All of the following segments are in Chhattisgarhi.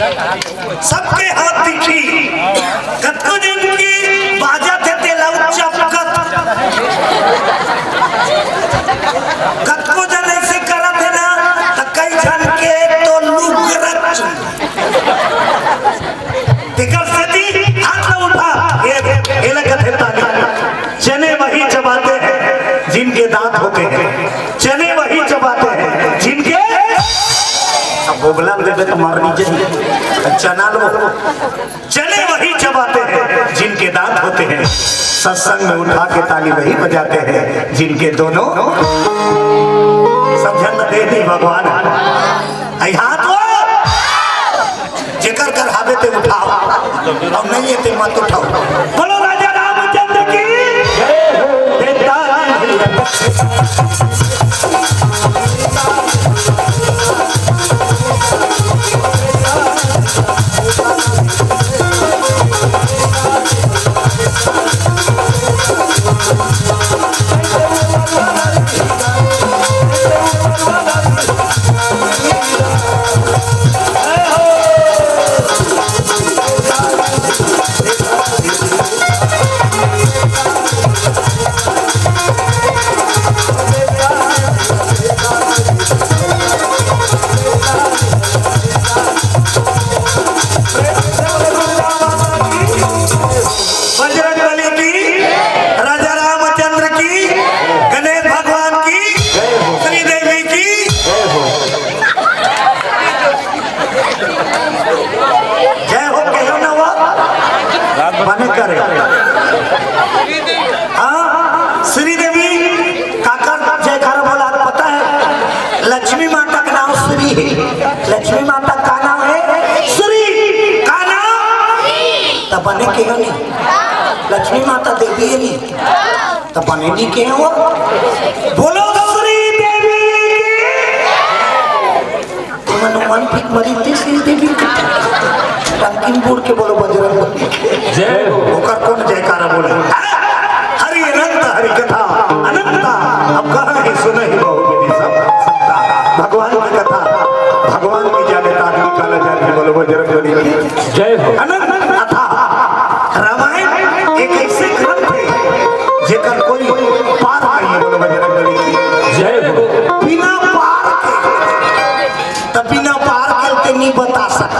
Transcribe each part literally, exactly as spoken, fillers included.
सबके हाथ दिखी, कतको झन के बाजत हे तेला चपकत, कतको झन ऐसे करत हे ना, त कई झन के तो लुगरत। तेकर सेती हाथ ला उठा, ये, ये लगत हे ताली। चने वही चबाते हैं जिनके दांत होते हैं, चने वही चबाते हैं जिनके, अब बोगला देबे तो मर नहीं जाए, चना लो। चने वही चबाते हैं जिनके दांत होते हैं, सत्संग में उठा के ताली वही बजाते हैं जिनके दोनों, सब झन दे दी भगवान। आई हाथ वो, जेकर कर हावे ते उठाओ, अउ नहीं हे ते मत उठाओ। बोलो राजा रामचंद्र की। बजरंग बली की, राजा रामचंद्र की, गणेश भगवान की, श्री देवी की। जय हो, कहो ना वो। बने करे। हाँ, श्री देवी काकर जयकारा बोला, पता है? लक्ष्मी माता का नाम श्री है। लक्ष्मी माता का नाम है श्री। का नाम? त बने कहो नहीं। लक्ष्मी माता देवी है नहीं। त बने नहीं कहो। बोलो श्री देवी की। तुमन मन ठीक मरी थी श्री देवी की। टंकिन बूढ़ के बोलो बजरंग बली के। जय हो। ओकर कौन जयकारा बोले? हरि अनंत हरि कथा अनंता, अब कहाँ है सुनहि बहु विधि सब संता। भगवान की कथा भगवान की जाने, त आदमी काला जाने, बोलो बजरंग बली की। जय हो। अनंत कथा रामायण एक ऐसे ग्रंथ है जेकर कोई पार नहीं है, बोलो बजरंग बली की। जय हो। बिना पार के, त बिना पार के ते नहीं बता सक।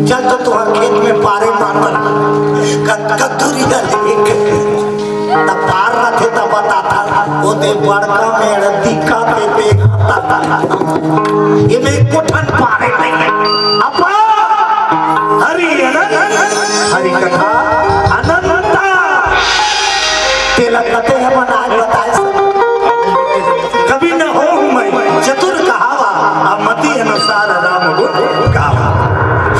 चल तो तुहर खेत में पारे मातर कत-, कद्दू रिहा लेके। त पार रथे त बताथा, ओ दे बड़का मेड़ दिखा के देखा। ये में कोठन पारे नहीं है। अपा हरि अनंत, हरि कथा अनंता। तेला कते हमन आज बताए सब। कवि न होहूँ मैं चतुर कहावा, अब मति अनुसार राम गुण गावा।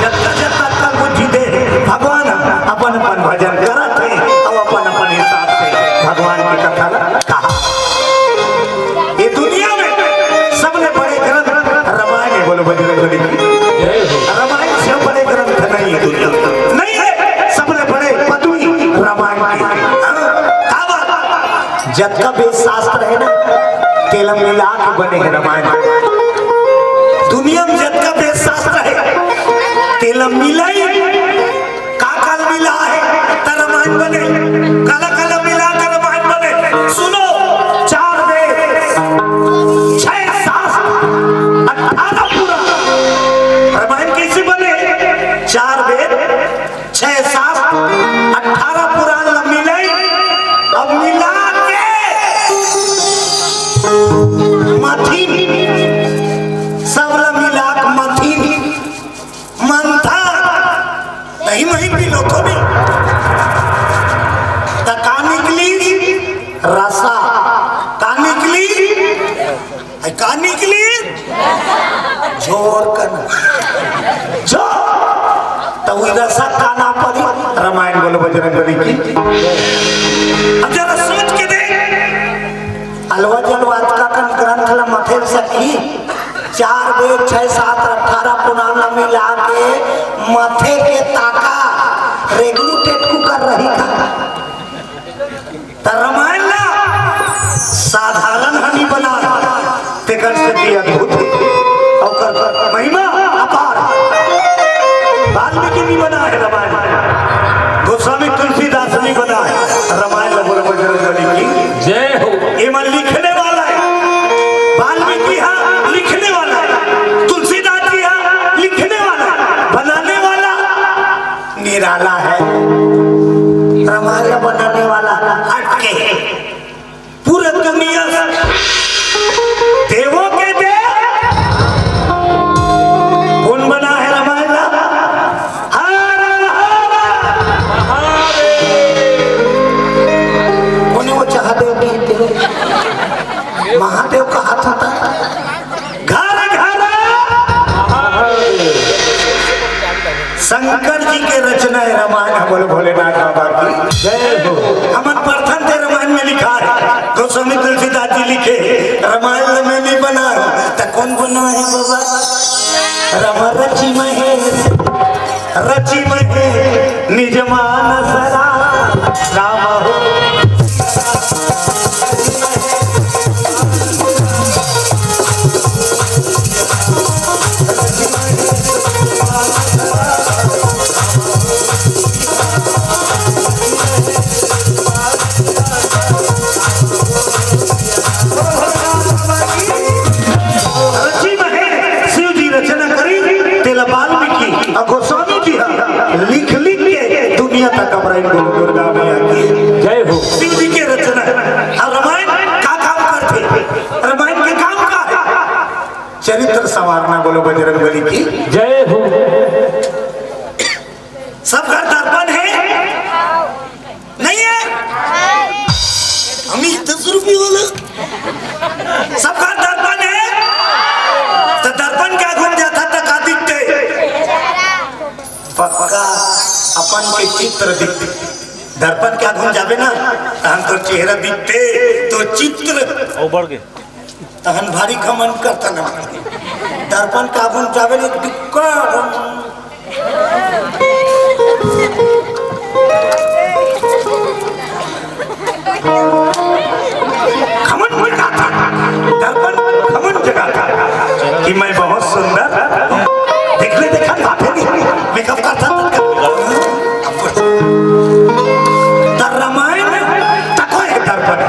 जतका जतका अक्कल बुद्धि दे हे भगवान, अपन अपन भजन करत हे, अउ अपन अपन हिसाब से भगवान के कथा ला कहा। ये दुनिया में सबले बड़े ग्रंथ रामायण हे, बोलो बजरंग बली की। जय हो। रामायण से बड़े ग्रंथ नहीं है दुनिया में, नहीं है। सबले बड़े पदवी रामायण की। हाँ, का बात? जतका वेद शास्त्र हे ना, तेला मिला के बने हे रामायण। दुनिया में जतका वेद शास्त्र हे, तेला मिलाई, का का मिला हे, त रामायण बने। काला काला मिला के रामायण बने। सुनो, चार वेद, छह शास्त्र, अठारह पुराण। रामायण कैसे बने? चार वेद, छह शास्त्र, अठारह पुराण ला मिलाई, अब मिला के मथिन, सब ला मिला के मथिन, मंथन, दही मही पी लो तो नहीं। त का निकली? रसा। का निकली? आई का निकली? जोर कन। जोर। त उही रसा का नाम पड़ी? रामायण बोलो बजरंग बली की। अब जरा सोच के देख। अलवा जलवा अतका कन ग्रंथ ला मथे सकी। चार वेद, छह शास्त्र, अठारह पुराण ला मिला के मथे के ताका रेगलू टेटकू कर रही का। त रामायण ला साधारण हनी बना, तेकर सेती अद्भुत हे। ओकर महिमा अपार। शंकर जी के रचना हे रामायण, बोलो भोलेनाथ बाबा की। जय हो। हमन पढ़थन ते रामायण में लिखा हे, गोस्वामी तुलसीदास जी लिखे, "रामायण ल मैं नहीं बनाहूं, त कोन बनाही बाबा?" राम रचि महेश, रचि महेश निज मानस राम, राम हो। रचि महेश शिव जी रचना करिन, तेला वाल्मीकि अउ गोस्वामी जी ह लिख लिख के दुनिया तक अमराइन। बोलो दुर्गा मैया की जय हो। शिव जी के रचना। अउ रामायण का काम करथे? रामायण के काम का हे? चरित्र संवारना। बोलो बजरंग बली की जय हो। सब घर दर्पण हे? नहीं हे? हम ही दस रुपये वाला। सब घर दर्पण हे? त दर्पण के आघू म जाथा त का दिखथे? पक्का अपन के चित्र दिखथे। दर्पण के आघू म जाबे ना, तहन तोर चेहरा दिखथे, तोर चित्र। ओ बढ़ के। तहन भारी घमंड करथन। दर्पण के आघू म जाबे ना, एक दिक्कत। घमंड जगाथे, दर्पण घमंड जगाथे कि मैं बहुत सुंदर। देख ले, देखा, बात हे नहीं, मेकअप करता था। त रामायण तको एक दर्पण,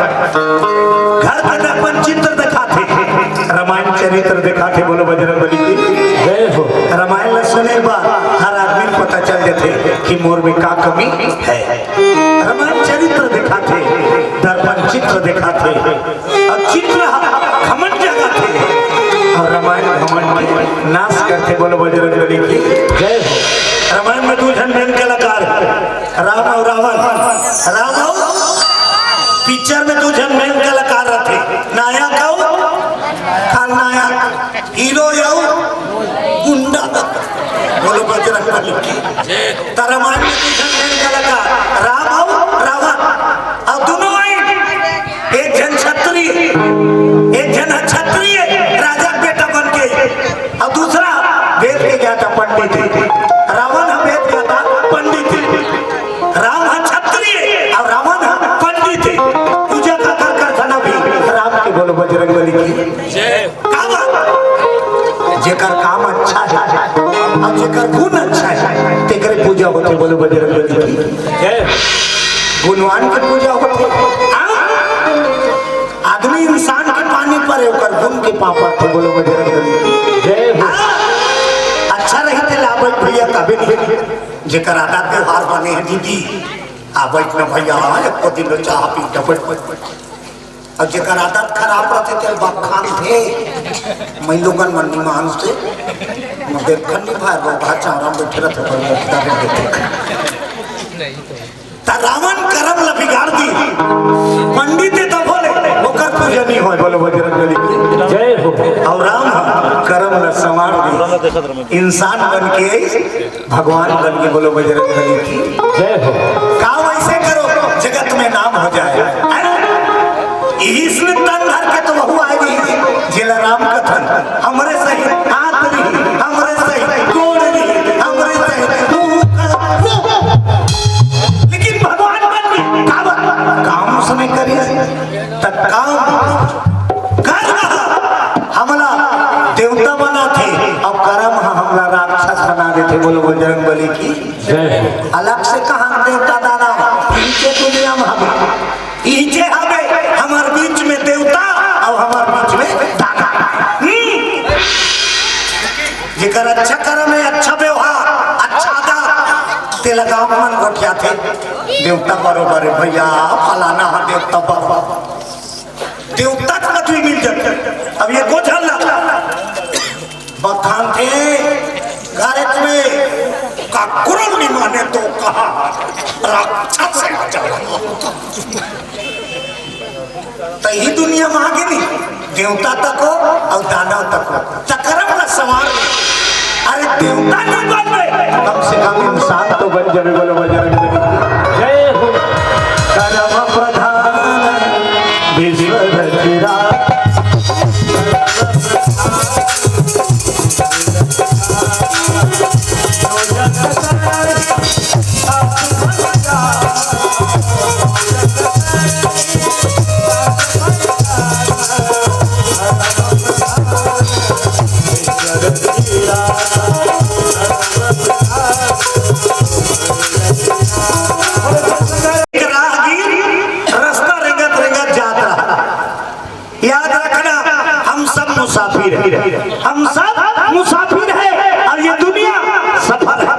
घर का दर्पण चित्र दिखाथे, रामायण चरित्र दिखाथे। बोलो बजरंग बली की जय हो। रामायण ल सुने बर हर आदमी ल पता चल जाथे कि मोर में का कमी हे। रामायण चरित्र दिखाथे, दर्पण चित्र दिखाथे, अउ चित्र ह घमंड जगाथे, अउ रामायण घमंड के नाश करथे। बोलो बजरंग बली की जय हो। रामायण में दू झन main कलाकार, राम अउ रावण। राम अउ पिक्चर में दू झन main कलाकार रथे, नायक अउ खलनायक। हीरो अउ गुंडा। बोलो बजरंग बली की। त रामायण में दू झन main कलाकार, राम अउ रावण। अउ दूनों आइन, एक झन क्षत्रिय, एक झन ह क्षत्रिय राजा के बेटा बन के, अउ दूसरा वेद के ज्ञाता पंडित हे। रावण ह वेद ज्ञाता पंडित हे। राम ह क्षत्रिय अउ रावण ह पंडित हे। पूजा काकर करथन अभी? राम के। बोलो बजरंग बली की जय। काबर? जेकर काम अच्छा हे अउ जेकर गुण अच्छा हे, तेकरे पूजा होथे। बोलो बजरंग बली की जय। गुणवान के पूजा होथे। हाँ? आदमी इंसान के पाँव परे, ओकर गुण के पाँव परथे। बोलो बजरंग बली की जय हो। हाँ? अच्छा रही ते ला बैठ भैया, तबे नहीं। जेकर आदत व्यवहार बने हे दीदी, आ बैठ ना भैया, एको दिन चाह पी के बैठ, बैठ, बैठ। अउ जेकर आदत खराब रथे, तेल बखानथे। मैं लोगन मन निमान से, मैं देखन नहीं भाई, रोगहा चावरा में बैठे रथे, पर मुक्ता में बैठे। त रावण करम ल बिगाड़ दी। पंडित हे त बोले, ओकर पूजा नहीं होय। बोलो बजरंग बली की जय हो। अउ राम ह करम ल संवार दी। इंसान बन के भगवान बन के। बोलो बजरंग बली की जय हो। का वैसे करो, जगत में नाम हो जाए। हैं? इही इसने तन धर के तो वहू आए रही, जेला राम कथन, हमरे सही हाथ रही, हमरे सही गोड़ रही, हमरे सही मुंह कर। लेकिन भगवान बन गए, का बात? काम उसने करी, त काम कर्म हमला देवता बनाथे, अउ करम ह हमला राक्षस बना देथे। बोलो बजरंग बली की जय हो। अलग से कहाँ देवता दादा, इनके दुनिया में हवे, इजे हवे हमर बीच में देवता अउ हमर बीच में दादा। हम्म। जेकर अच्छा करम हे, अच्छा व्यवहार, अच्छा आदत, तेला गाँव मन गोठियाथे। देवता बरोबर हे भैया, फलाना ह देवता बरोबर। देवता के पदवी मिल जाथे। अब ये गोझल ला बखानथे, घर में काकरो नहीं माने तो कहा राक्षस हे। त इही दुनिया में आगे नहीं, देवता तको अउ दानव तको। त करम ला संवार ले। अरे देवता नहीं बनबे, कम से कम इंसान तो बन जाबे। बोलो बजरंग बली की जय हो। कर्म प्रधान विश्व रचना। एक राहगीर रास्ता रेंगत रेंगत जात रहा। याद रखना, हम सब मुसाफिर हैं, हम सब मुसाफिर हैं और ये दुनिया सफर है।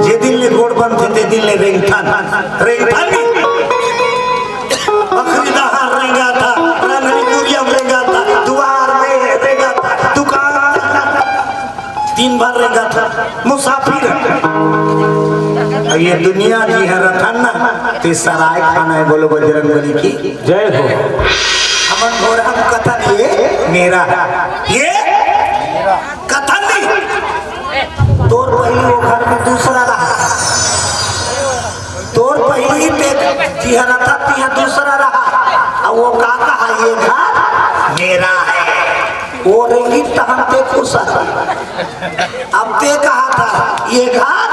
जे दिन ले गोड़ बनथे, ते दिन ले रेंगथन, रेंगथन नहीं। बखरी डहार रेंगथे, रांधनी कुरिया में रेंगथे, दुवार में रेंगथे, दुकान, दिन भर रेंगथे, मुसाफिर। अब ये दुनिया जी है रतन ना, ते सराय खाना है। बोलो बजरंग बली की जय हो। हमन बोल हम कथन ये मेरा है, ये कथन नहीं। तोर पहली वो घर में दूसरा रहा, तोर पहली ते जिहा रहा, तिहा दूसरा रहा। अब वो का कहा, ये घर मेरा है। वो रेंगी तहन ते खुश है। अब ते कहा था, ये घर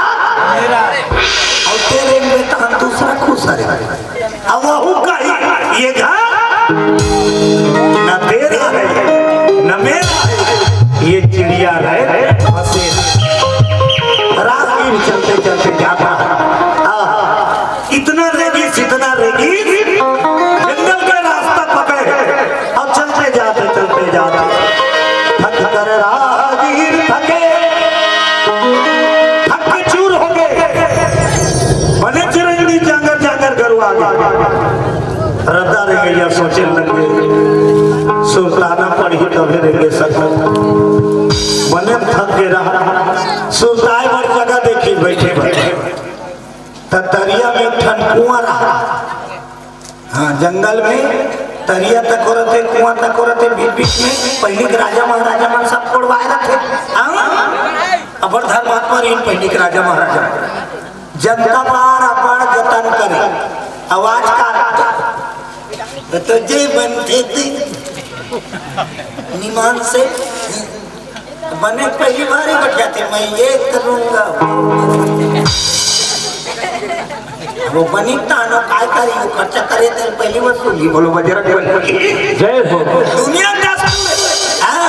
मेरा है। अब ते रेंगे तहन दूसरा खुश है। अब वहू कही, ये घर न तेरा है, न मेरा है, ये चिड़िया है बसेरा। राहगीर चलते चलते जाता है। आहा, इतना रेगिस, इतना रेगिस, जंगल का रास्ता पकड़े और चलते जाते, चलते जाते थक कर राहगीर थके, थक के चूर हो गए। बने चिरंगी जांगर जांगर गरुआ गए। रद्दा रे गैया सोचे लगे, सुरताना पड़ी तभे रेंगे सकल। बने थक के रहा, सुरताए बर जगह देखी बैठे बैठे। त तरिया में एक ठन कुआं रहा। हाँ, जंगल में तरिया तको रथे, कुआं तको रथे, बीच बीच में पहिली के राजा महाराजा मन सब कोड़वाए रथे। हाँ? अबर धर्मात्मा रहिन पहिली के राजा महाराजा। जनता बार अब्बड़ जतन करे, आवाज का तो जे बनथे ते निमान से बने पहिली बार ही बठ जाथे, मैं ये करूंगा। वो बनी तानो काय करी, वो खर्चा करे ते पहिली वसूली। बोलो बजरंग बली की जय हो। दुनिया दस, हाँ,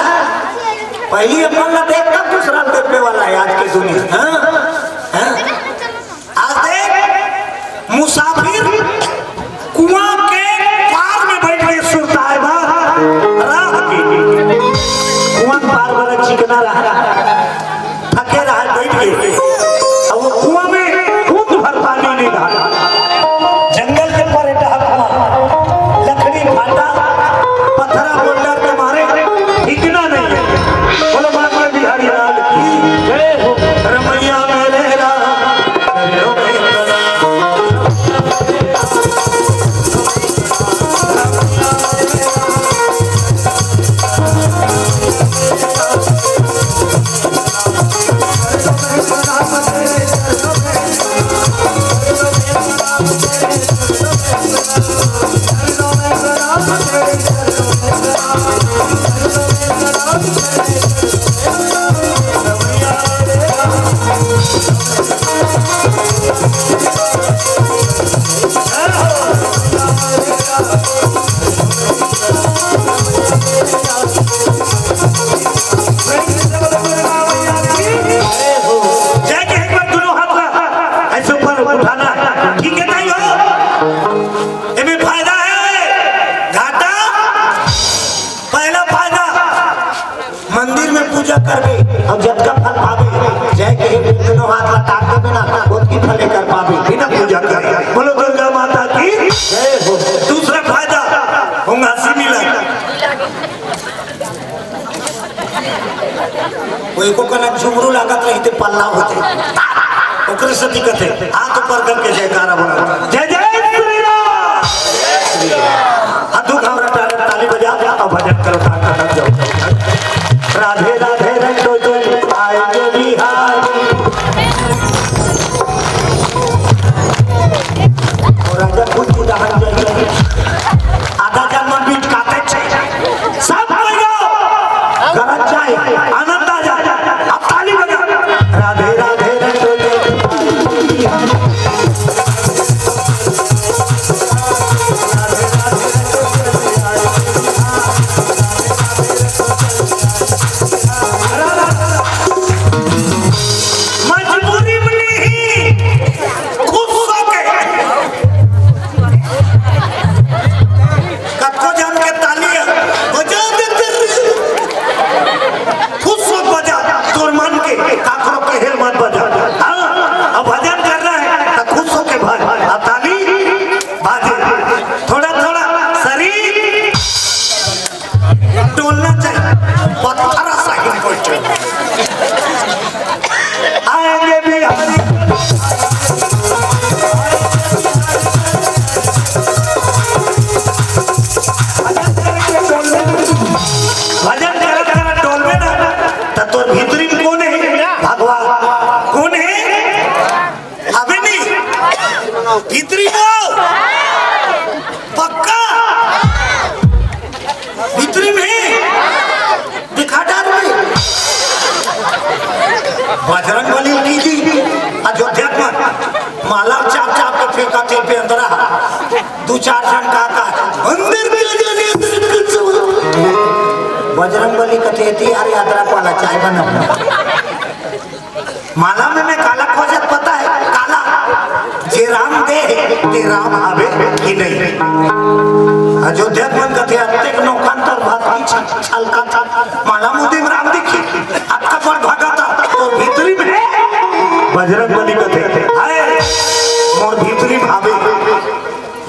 पहिली अपन ला देख, तब दूसरा देखने वाला है आज की दुनिया। हाँ, हाँ। आज देख, मुसाफिर कुआं के पार में बैठ के सुरताए बा, राह की। कुआं के पार बड़ा चिकना रहा, थके रहा, बैठ के। अब वो कुआं में बूंद भर पानी नहीं रहा। जंगल के पर एक कुआं, लकड़ी फाटा, पत्थरा बोल्डर के मारे टिकना नहीं है। बोलो बाबा बिहारी लाल की जय हो। रमैया मेरे राम। जाके एक बार दोनों हाथ ला ऐसे ऊपर उठाना, ठीक है ताई हो? एमे फायदा है, घाटा? पहला फायदा, मंदिर में पूजा करबे और जतका फल पाबे, जय के हे दोनों हाथ ला ताक देबे ना, ओतकी फल कर पाबे बिना पूजा करे। बोलो दुर्गा माता की जय हो। दूसरा फायदा, होंगासी मिला। वो एको कना झुमरू लागत रहिते पल्ला होते। ओकरे से दिक्कत है। हाथ ऊपर करके जयकारा बोला। जय जय श्री राम। हाथों का हमरा ताली, ताली बजा और भजन करो, ताक खत्म जाओ। आएंगे बिहारी। भजन करत करत डोलबे ना, त तोर भीतरी में कोन हे? भगवान। कोन हे? अबे नहीं। भीतरी में। पक्का। भीतरी में। दिखा डार में। बजरंग बली की थी। अयोध्या में माला चाप चाप के फेंका थे पे अंदर। दू चार झन का का मंदिर के अंदर। बजरंग बली कथे थी, "अरे यात्रा वाला चाय बना।" माला में मैं काला खोजत पता है, काला। जे राम दे हे, ते राम आवे कि नहीं? अयोध्या मन कथे अतेक नौकांतर भक्ति छ-, छलका था। माला मुदी में राम दिखी, अतका बड़ भागा था, तोर भीतरी में। बजरंग बली कथे, "अरे, मोर भीतरी में आवे।"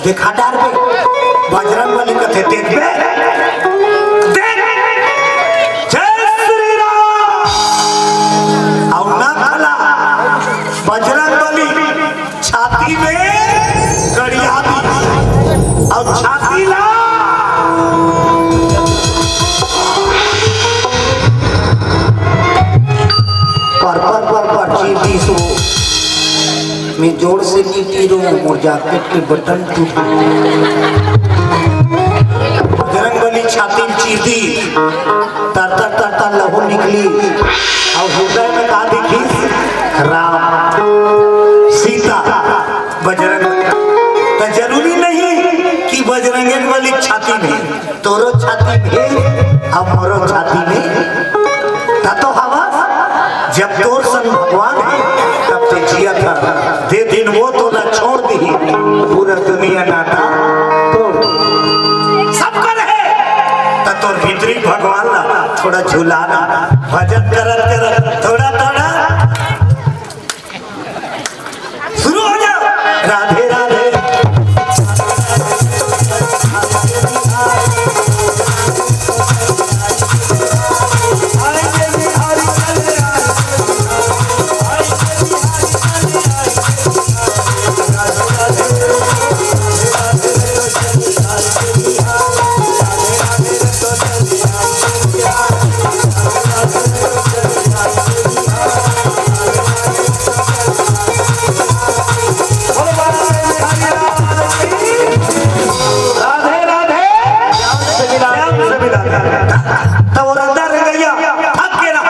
देखा डार बे, बजरंग बली कथे, "देख बे, देख।" जय श्री राम। अउ ना खला, बजरंग बली छाती में गड़िया दी, अउ छाती ला पर, पर, पर, पर चीर दी सो। मैं जोर से नहीं पी रहा हूँ, मोर जैकेट के बटन टूट गए। बजरंग बली छाती में चीर दी, तर तर तर तर लहू निकली, अउ हृदय में का दिखी? राम, सीता, बजरंग। तो जरूरी नहीं कि बजरंग बली छाती में तोरो छाती में, हमरो छाती में। त तो हवा, जब तोर संग भगवान हे, तब ते जिया था। दे दिन वो तोला छोड़ दी, पूरा दुनिया नाता तोड़। सब कर हे, त तोर भीतरी भगवान ला थोड़ा झुलाना। भजन करत करत थोड़ा थोड़ा शुरू हो जाओ। राधे राधे। राधे राधे। श्याम से मिला। त वो राधा रंगैया थक के ना,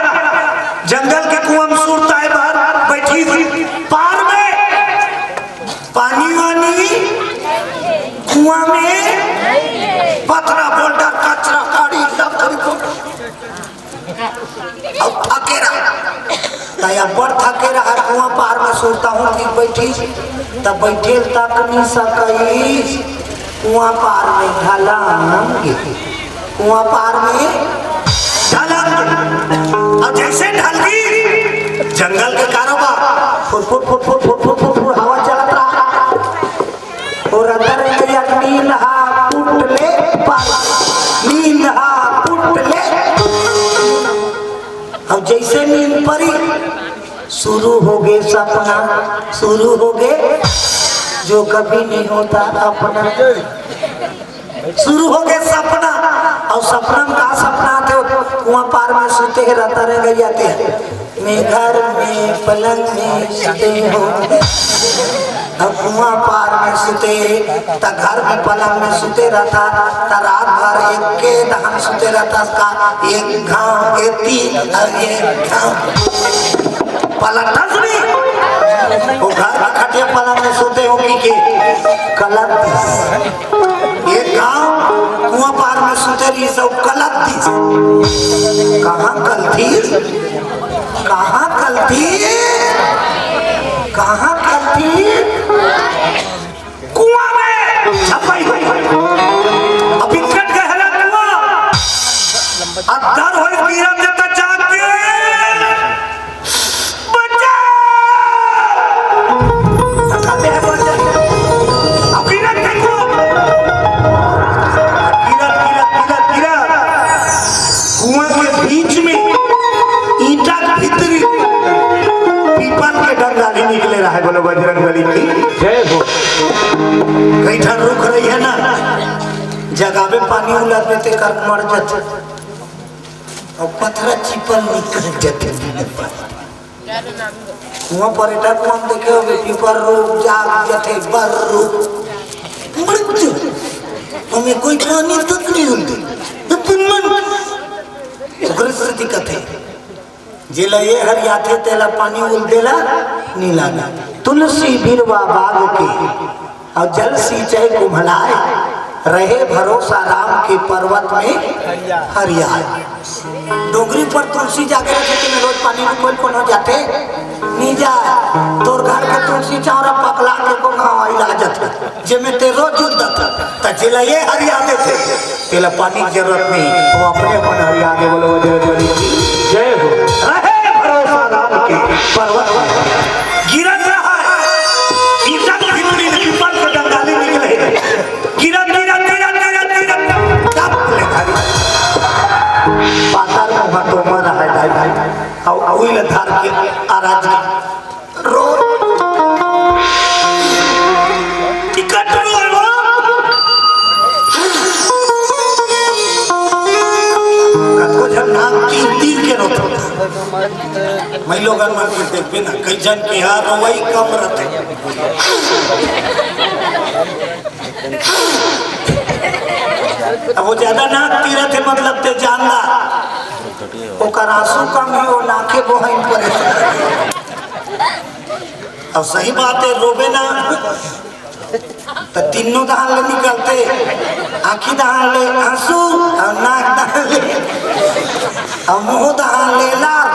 जंगल के कुआं में सुरता हे बाहर बैठी थी, पार में पानी वानी कुआं में पथरा बोल्डर कचरा काड़ी सब खरीद। अब थके रहा, त अब्बड़ थके रहा, कुआं पार में सुरता हूँ ठीक बैठी, त बैठे तक नहीं सकई, कुआं पार में ढलांग, कुआं पार में ढलांग। अब जैसे ढल गई, जंगल के कारोबार, फुट फुट फुट फुट हवा चलत रहा। और अंदर में एक नींद हा पुट ले पारी, नींद हा पुट ले। अब जैसे नींद परी, शुरू हो गए सपना, शुरू हो गए जो कभी नहीं होता अपना। शुरू हो गए सपना, अउ सपना में का सपना आथे? कुआं पार में सुते हे, राधा रंगैया ते। मैं घर में पलंग में सुते हो, अब कुआं पार में सुते, त घर में पलंग में सुते रहता, त रात भर एक के दहन सुते रहता का, एक घाव, एक तीन, अउ एक घाव। पलटस नहीं, वो घर के खटिया पलंग में सुते हो कि के? कलत दिस। एक घाव कुआं पार में सुते रही सब कलत दिस। कहाँ कलती? कहाँ कलती? कहाँ कलती? कुआं में छपई हुई। अभी कट गहरा कुआं। अद्धार होई गिरा देता जाके। बचाओ! कहते हैं, बचाओ। अब गिरा देखो। गिरा, गिरा, गिरा, गिरा। कुआं के बीच में ई बोलो बजरंग बली की जय हो। कई ठन रुख रही है ना, जगाबे पानी उलाबे ते कर मर जाथे। अउ पथरा चिपल निकल जाथे। कुआं पर्यटक मन देखे होबे, पीपर रुख जाग जाथे, बर रुख। मृत्यु। ओमे कोई पानी तक नहीं उलदे। अपन मन। ओकरे सेती कथे। जेला ये हरियाथे तेला पानी उलदे ला नी लागे। तुलसी बिरवा बाग के अउ जल सींचे कुम्हलाय, रहे भरोसा राम के पर्वत में हरियाय। डोंगरी पर तुलसी जागे रथे, तेमे रोज पानी में कोई कोनो जाथे नी जाय। तोर घर के तुलसी चौरा पकला के को घाव इलाज जाथे। जेमे ते रोज जुड़ दत, त जेला ये हरिया देथे, तेला पानी के जरूरत नहीं, वो अपने मन हरिया के बोलो, जय बोली। जय हो। रहे भरोसा राम के पर्वत में। गिरत रहा है, ईटा भीतरी ले पीपल के डंगाली निकले। गिरत, गिरत, गिरत, गिरत, गिरत, टप ले खाली। पाताल में तो मर रहा है, भाई, भाई। अउ, अउ, उही ला धार के आराज रो। टिकट रो, रो। कतको झन नाक तीर तीर के रोथे। मैं लोगन मन के देखबे ना, कई झन के हा रोवई कम रथे। अब वो ज्यादा नाक तीरत हे, मतलब ते जान ला, ओकर आंसू कम हे, वो नाके बोहाइन परे। अब सही बात हे, रोबे ना त तीनों दहान ले निकलथे, आंखी दहान ले आंसू अउ नाक दहान ले अउ मुंह दहान ले लार।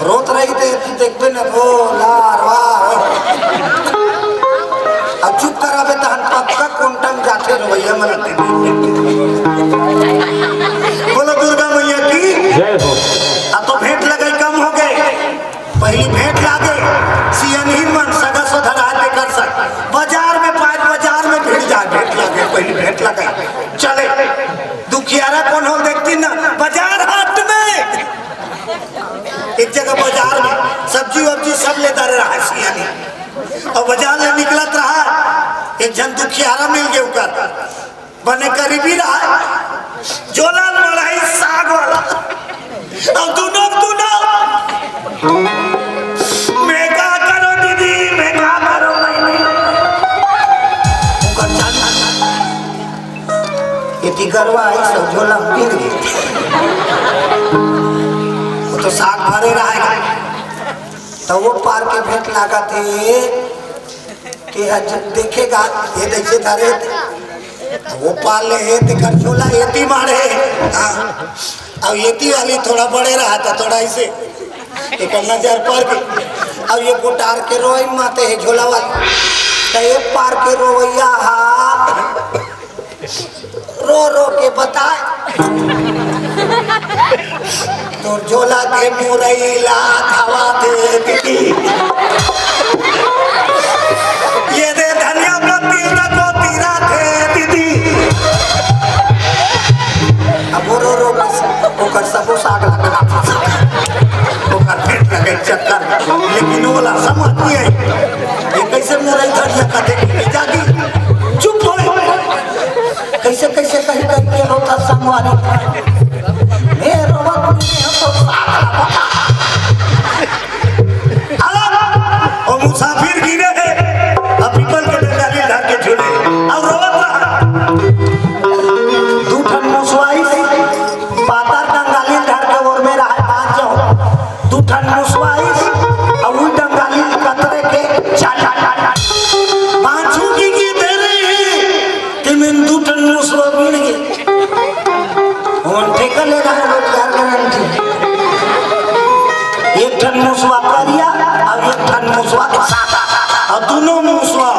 रोत रही ते तू देखबे न, वो लार वार। अउ चुप कराबे तहन पक्का कोंटा म जाथे रोवइया मन। बोलो दुर्गा मैया की। जय हो। अब तो भेंट लगाई कम हो गए। पहली भेंट लागे, सियनहिन मन सगा सोधरा तेकर संग। बाजार में पाए, बाजार में भिड़ जाए, भेंट लागे, पहली भेंट लागे। चले, दुखियारा कोन हो देखती ना, बाजार हाट में। एक जगह बाजार में सब्जी वब्जी सब लेता रहा है सियनहिन। अउ बाजार ले निकलत रहा, एक झन दुखियारा मिल गए ओकर। बने करीबी रहा, झोला म मड़ही साग वाला। अउ दुनो, दुनो। मैं का करो दीदी, मैं का करो बहिनी। ओकर चाल एती गरवा आई सब झोला म गिर गई। वो तो साग भरे रहा है। तो वो पार के भेंट लागत हे। के ह ज-, देखेगा, ये देखिए धरे, वो पार ले हे, तेकर झोला एती मारे। हाँ। अब एती वाली थोड़ा बड़े रहा था, थोड़ा ऐसे, एक नजर पर के, अब ये कोटार के रोई माते है झोला वाली, तो ये पार के रोवैया हा। रो रो के बताए। तोर झोला के मुरई ला धावा दे दीदी। ये दे धनिया पत्ती तको तीरा थे दीदी। अब वो रो रो के ओकर सबो साग ला खा। ओकर पेट लगे चक्कर, लेकिन ओला समझ नहीं आई। ये कैसे मुरई धनिया कथे कि जागी? चुप हो। कैसे, कैसे कही, कही के रोता संगवारी। मैं रोवत नहीं हूँ तो साग पका। अलग, वो मुसाफिर गिरे हैं, अब पीपल के डंडाली धर के झूले, और रोवत रहा। दू ठन मुसवा आइस, पातर डंगाली धर के ओर में रहा, बांच जाओ। दू ठन मुसवा आइस, अउ उही डंगाली कतरे के चाल। बांचू की की तेरे, तेमेन दू ठन मुसवा मिल गे। ओन ठेका ले रहा है रोजगार गारंटी। एक ठन मुसवा करिया, अउ एक ठन मुसवा सादा। अउ दुनो मुसवा,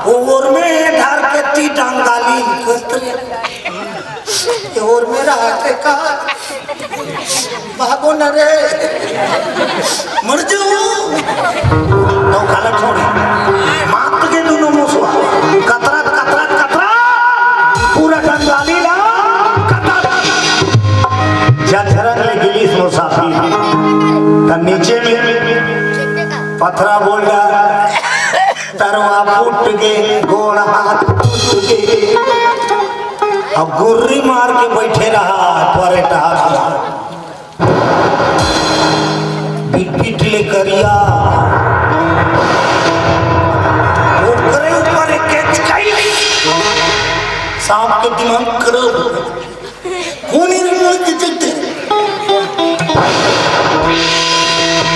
वो ओर में धर के ती डंगाली कतरे। ये ओर में रहा थे का? भागो न रे, मर जाओ। तो काला छोड़ी, मात के दुनो मुसवा, कतरत, कतरत, कतरत, पूरा डंगाली ला, कतरत। जब झरन ले गिलिस मुसाफिर, त नीचे में पथरा बोल डा, तरवा फूट गे, गोड़ हाथ टूट गे। अब गुर्री मार के बैठे रहा, परे टहा। बिटबिट ले करिया, ओकरे ऊपर एक केचकाई। सांप के दिमाग खराब। कोनी रे मोर के चलते।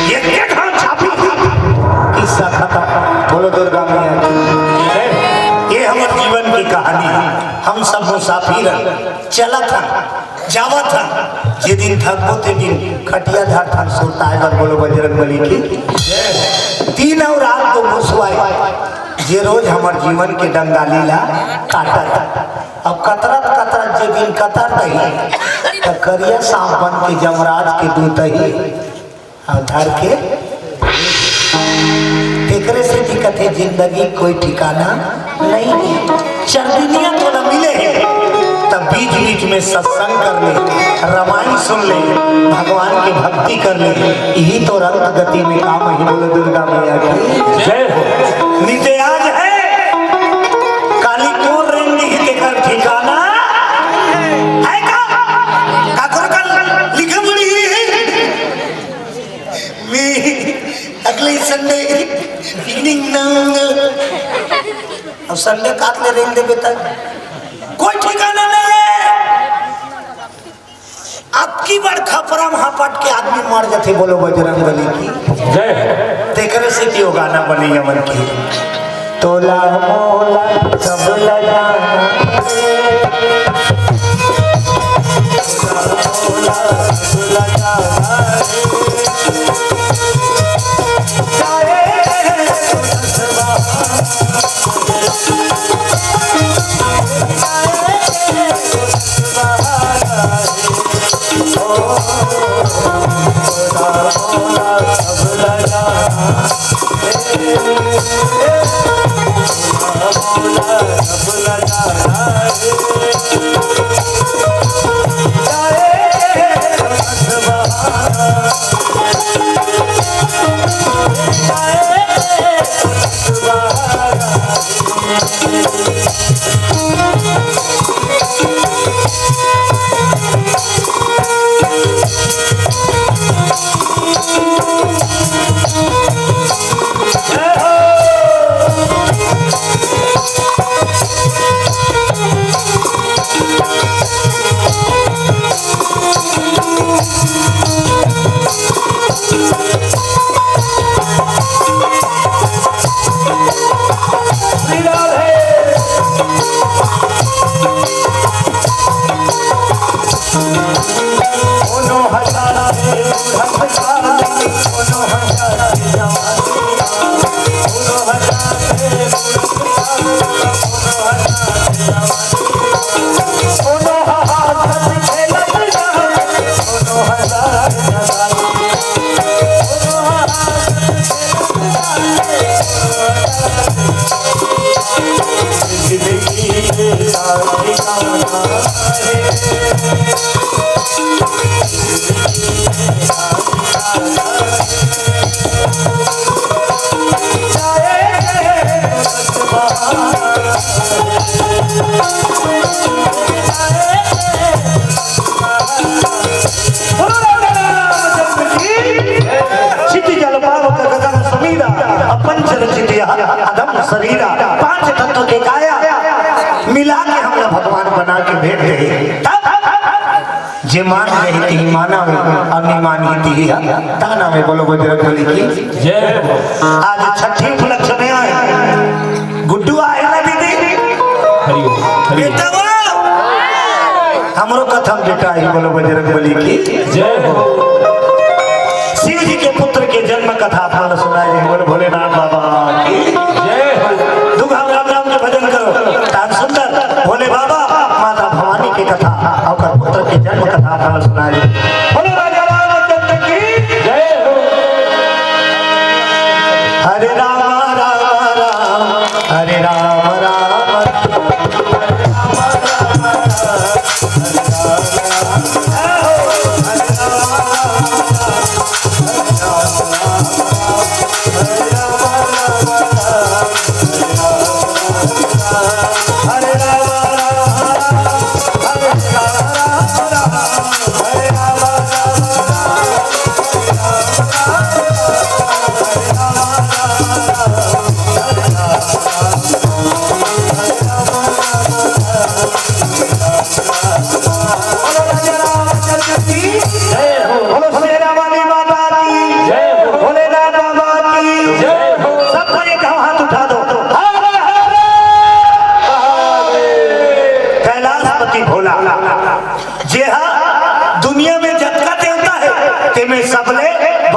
ये के ठान छापी? किस्सा खत्म। बोलो दुर्गा मैया की। ये हमर जीवन की कहानी है। हम सब मुसाफिर हैं, चलत हैं, जावत हैं। जे दिन थकबो ते दिन खटिया धर थन सुरताए बर। बोलो बजरंग बली की। दिन अउ रात तो मुसवाए, जे रोज हमर जीवन के डंगाली ला काटत। अब कतरत कतरत जे दिन कतर दही, त करिया सांप बन के जमराज के दूतही अउ धर के। तेकरे से दिक्कत हे, जिंदगी कोई ठिकाना नहीं है। चरदिनिया तो न मिले हे, तब बीच बीच में सत्संग कर ले, रामायण सुन ले, भगवान की भक्ति कर ले, यही तो रक्त गति में काम है। बोलो दुर्गा मैया की जय हो। नित्य आज है, काली कोन रेंगही तेकर ठिकाना है का? काकर कल लिखे पड़ी हुई है। मैं अगले संडे पिकनिक ना। अब संडे काट ले रेंग दे बेटा, कोई ठिकाना नहीं है। अबकी बार खपरा म हापट के आदमी मर जाथे। बोलो बजरंग बली की जय। तेकरे से कि वो गाना बने यमन की। तोला मोला सब ल जाना। क्षिति जल पावक गगन समीरा, अपंचर चित यह अधम शरीरा। पांच तत्व के काया मिला के हमला भगवान बना के भेज दे। तब जे मान रहे ती माना में, और नहीं मान ही ती ताना में। बोलो बजरंग बली की जय हो। आज छठी उपलक्ष्य में आए, गुड्डू आए ना दीदी? हरि ओम, हरि ओम। बेटा वो हमरो कथम बेटा ही। बोलो बजरंग बली की जय हो। शिव जी के पुत्र के जन्म कथा आप मन सुनाए जी। बोलो भोलेनाथ बाबा की जय हो। दुख हम राम राम के भजन करो, तान सुंदर भोले बाबा, माता भवानी के कथा, ओकर पुत्र के जन्म कथा आप मन सुनाए जी। बोलो राजा रामचंद्र की जय हो। हरे राम राम राम, हरे राम राम राम।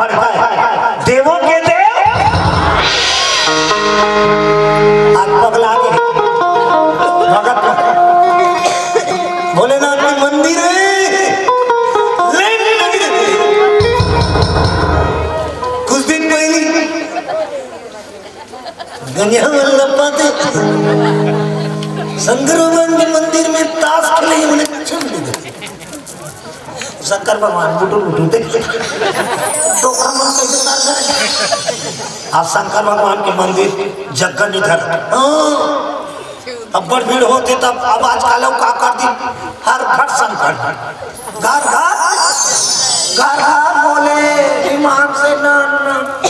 देवों के देव। आज पगला के भगत भोलेनाथ के मंदिर है। कुछ दिन पहले गंजा वाला पाते शंकर भगवान के मंदिर में ताश खेले, बोले, "चल।" शंकर भगवान बुटुर बुटुर देख, डोकरा मन कैसे तार करे। आज शंकर भगवान के मंदिर जग्गा नहीं धर। हाँ, अब्बड़ भीड़ होथे तब अब आजकल अउ का कर दी, हर घर शंकर। घर घर, घर घर बोले, ईमान से ना, ना।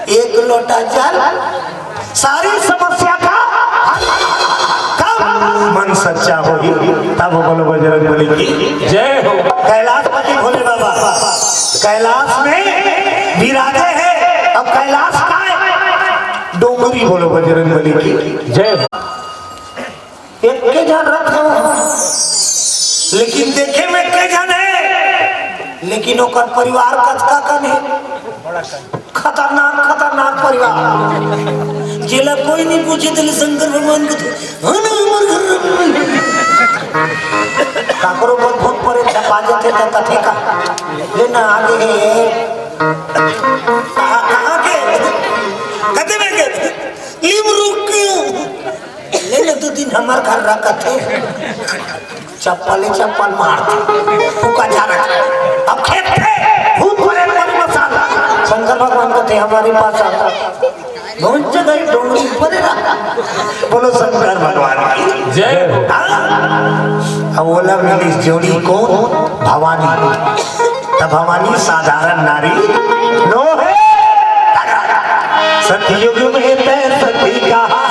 एक लोटा जल, सारी समस्या का हल। कब मन सच्चा होही, तब बोलो बजरंग बली की जय हो। कैलाशपति भोले बाबा कैलाश में विराजे है। अब कैलाश का है? डोंगरी। बोलो बजरंग बली की जय हो। एके झन रथे हो, लेकिन देखे में एके झन है, लेकिन ओकर परिवार कतका कन है। खतरनाक, खतरनाक परिवार। जेला कोई नहीं पूछे, तेला शंकर भगवान कथे, "हाँ ना, हमर घर।" काकरो बर भूत परे छपा जथे, त कथे का, "ले ना, आगे है।" कहाँ, कहाँ के? कते में के? लीम रुक। ले ले, दू दिन हमर घर रखत हे। चप्पल ही चप्पल मारथे, फूका झारत। अब खेपथे, भूत प्रेत मरी मसाला। शंकर भगवान कथे, "हमारे पास आ।" बहुत जगह डोंगरी ऊपर है ना। बोलो शंकर भगवान की जय हो। हाँ। अब ओला मिलिस जोड़ी कोन? भवानी। त भवानी साधारण नारी नोहे। सतयुग में तै सती कहा।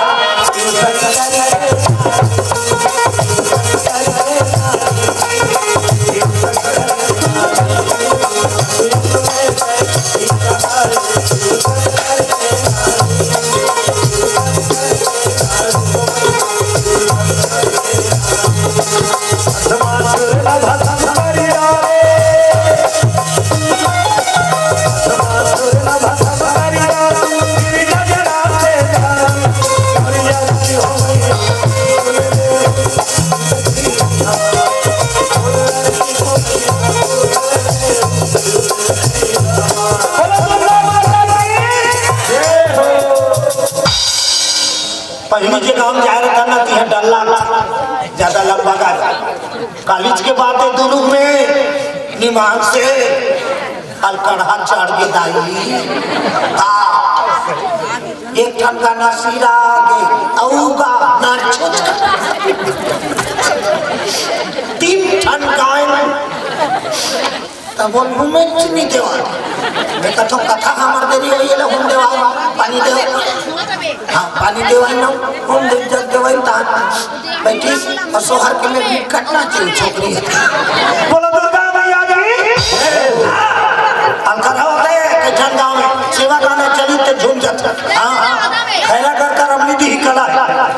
पहिली जे गांव जाए रहता ना, तिहा डर लागता, ज्यादा लंबा गाड़ी। कॉलेज के बात है, दुनू में निमान से अलकड़हा चढ़ के दाई। आ, एक ठन गाना सिरा गे, अऊ गाना छुच। तीन ठन गाय। तब बोल, "हूँ मैं चीनी देवा।" मैं कथो, "कथा हमर देरी होई, ये ले हूँ देवा, पानी देवा।" हाँ, पानी देवा ही ना, हूँ दे, जग देवा ही तान। बैठीस, और सोहर के में भी कटना चाहिए, छोकरी है। बोलो दुर्गा मैया की। अंकरा होते हैं, कई ठन गाँव में, सेवा गाना चली ते झूम जाते। हाँ, हाँ। खैरागढ़ कर अम्मी दी कला,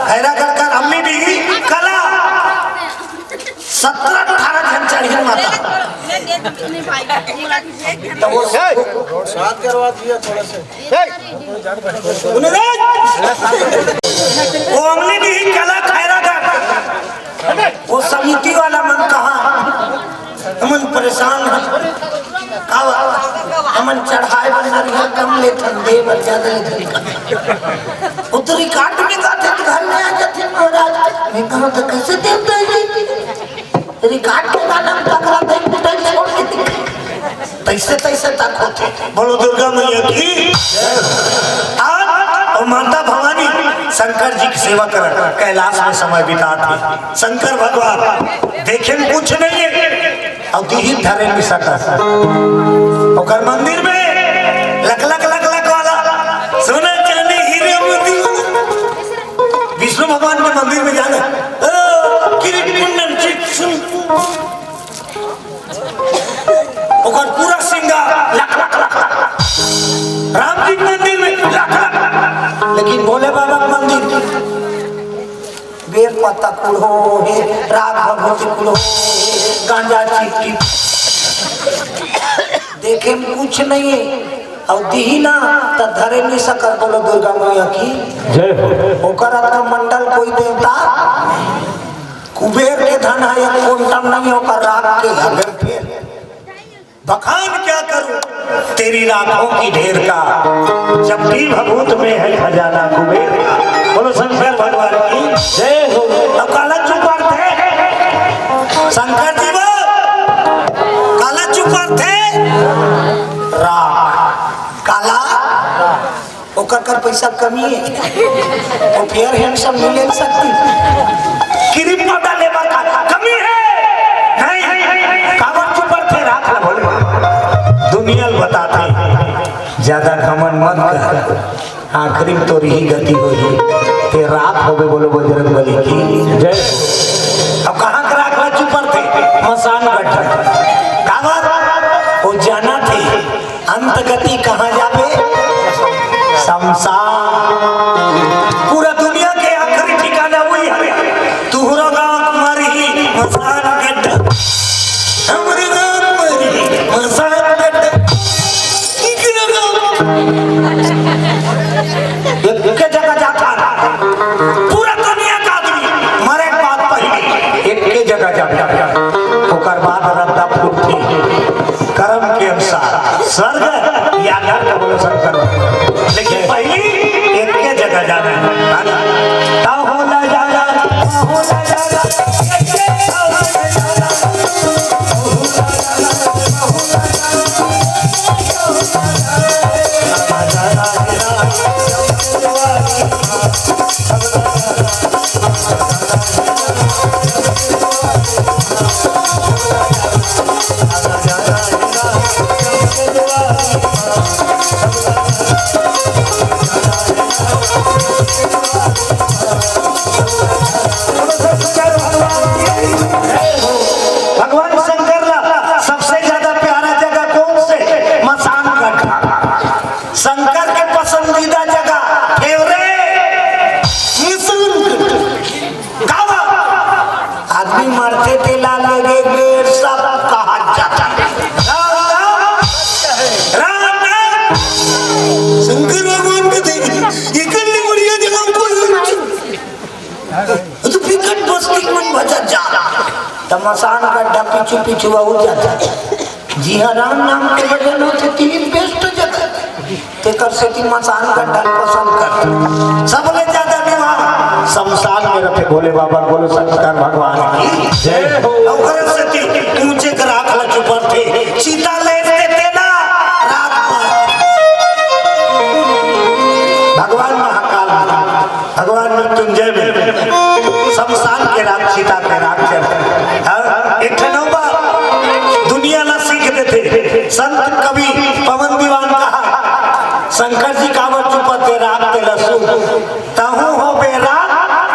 खैरागढ़ कर अम्मी दी कला। सत्रह अठारह झन चढ़िन माता। तो वो साथ करवा दिया थोड़ा सा। वो अम्मी दी कला खैरागढ़। वो समिति वाला मन कहा, हमन परेशान हन। का बा? हमन चढ़ाए बर नरियर कम लेथन, दे बर ज्यादा लेथन। वो तो रिकॉर्ड में गाथे तो घर में आ जाथे महाराज। मैं कहा तो कैसे देवता जी? रिकॉर्ड के गाना में टकरा दे, कुटाई छोड़ के दिखे। तैसे, तैसे तक होथे। बोलो दुर्गा मैया की। आज और माता भवानी शंकर जी की सेवा करत कैलाश में समय बितात हे। शंकर भगवान देखे कुछ नहीं है, अउ दिही धरे मिसकस। ओकर मंदिर में लख लख लख लख वाला सोना चांदी हीरे मोती। विष्णु भगवान के मंदिर में जाना, ओ, किरीट कुंडल चित सुन। ओकर पूरा श्रृंगार लख लख लख लख। राम जी के मंदिर में लख लख लख। लेकिन भोले बाबा के मंदिर बेल पत्ता कुल हो हे, राग भभूति कुल हो हे, गांजा चीप चीप। देखे में कुछ नहीं है, अउ दिही ना त धरे नहीं सकत। बोलो दुर्गा मैया की। जय हो। ओकर अतका मंडल कोई देवता कुबेर के धन है, एक कुंटल नहीं ओकर राख के हवे। फिर बखान क्या करूं तेरी राखों की ढेर का, जब भी भभूत में है खजाना कुबेर का। बोलो शंकर भगवान की। जय हो। अब काला चुपार थे शंकर जी वो, काला चुपार थे राख, काला ओकर कर पैसा कमी है, वो फेयर हैंडसम मिले सकती, क्रीम पाउडर लेवा का कमी है नहीं। काबर चुपार थे राख ला भोले बाबा। दुनिया ल बताथे, ज्यादा घमंड मत कर, आखिरी में तोर ही गति होही। ते राख होबे, बोलो बजरंग बली की। जय। अब कहाँ के राख ला चुपार थे? मसान गड्ढा। काबर? वो जाना थे अंत गति कहाँ जाबे? शमशान। पूरा दुनिया के आखिरी ठिकाना वही है। तुहरा गाँव मरही मसान गड्ढा, हमरे गाँव मरही मसान गड्ढा, इकरा गाँव। एक जगह जाता, पूरा दुनिया का आदमी मरे के बाद पहले एक जगह जाता, ओकर बाद रद्दा फूटथे। कर्म के अनुसार स्वर्ग या नरक, बोलो शंकर। लेकिन पहली एक के जगह जाना है, है ना? तब होला जाला, तब होला जाला, एक के होला जाला। भगवान शंकर ला सबसे ज्यादा प्यारा जगह कौन से? मसान गड्ढा। शंकर के पसंदीदा जगह फेवरेट मसान गड्ढा। काबर? आदमी मरथे तेला लेगे बेर सब कहा जाता। राम नाम, राम नाम। शंकर भगवान के देख, ये कल्ली बढ़िया जगह कोई नहीं। तो फिकट बस्ती मन भजा जा। त मसान गड्ढा पीछू पीछू आऊ जाता। जी हाँ, राम नाम के वजन होथे, तीन बेस्ट जगह। तेकर सेती मसान गड्ढा ल पसंद करथे। सबले ज्यादा विवाह शमशान में रथे। भोले बाबा, बोलो शंकर भगवान की जय हो। ओकर सेती ऊंचे के राख ला चुपरथे, चिता ले ते तेला रात भर। भगवान महाकाल में, भगवान मृत्युंजय में शमशान के राख, चिता के राख चढ़े। हाँ? एक ठन अउ बात दुनिया ला सीख देथे। संत कवि पवन दीवान कहा, शंकर जी काबर चुपत हे राख के लसुन, तहूं होबे राख,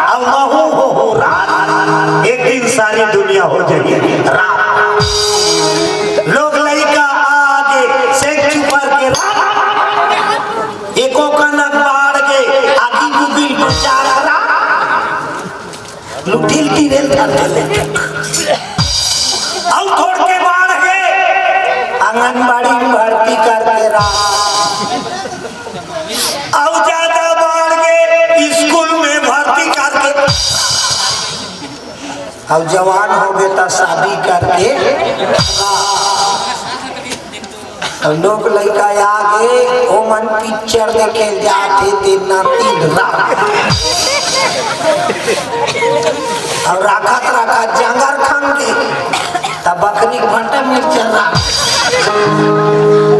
अउ महूं होहूं राख। एक दिन सारी दुनिया हो जाही राख। लोग लइका आगे से चुपर के राख। एको कनक बाढ़ के आगी बुगिल बचा करा। लुटिल तिरेल धर दे। अउ थोड़ के बाढ़ के आंगनबाड़ी में भर्ती कर दे रहा। अउ ज्यादा बाढ़ के स्कूल में भर्ती कर दे। अउ जवान होगे त शादी करके अउ लोग लइका आगे, ओमन पिक्चर देखे जाथे, दिन ना दिन रात। अउ राखत राखत जांगर खन के, त बकरी के भंटा मिर्चा राख।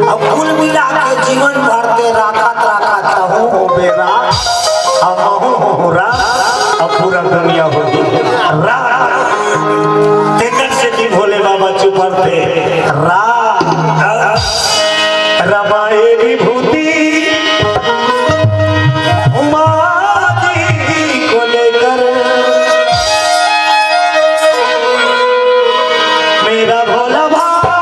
अउ कुल मिला के जीवन भर के राखत राखत तहूं होबे राख, अउ महूं होहूं राख, अउ पूरा दुनिया होही राख। तेकर सेती भोले बाबा चुपरथे राख। रमाए विभूति उमा जी को लेकर मेरा भोला भाला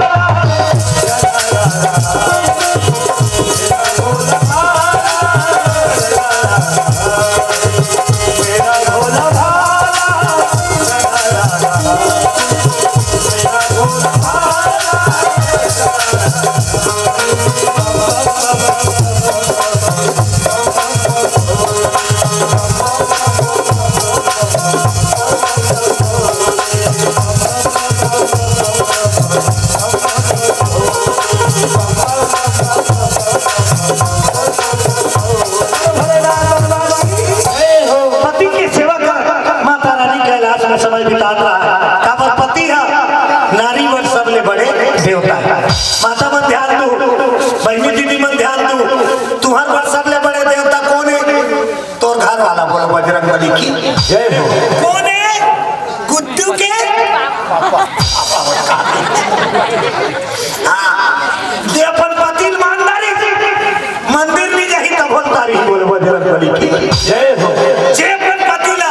पति के सेवा कर, माता रानी कैलाश में समय बितात रहा। काबर पति ह नारी बर सबले बड़े देवता हे। माता मन ध्यान दू, बहिनी दीदी मन ध्यान दू, तुंहर बर सबले बड़े देवता कोन हे? तोर घर वाला। बोलो बजरंग बली की जय हो। कोन हे? गुड्डू के। हाँ, जे अपन पति ल मान डारी, मंदिर नइ जाही तभो ल तारी। बोलो बजरंग बली की जय हो। जे अपन पति ला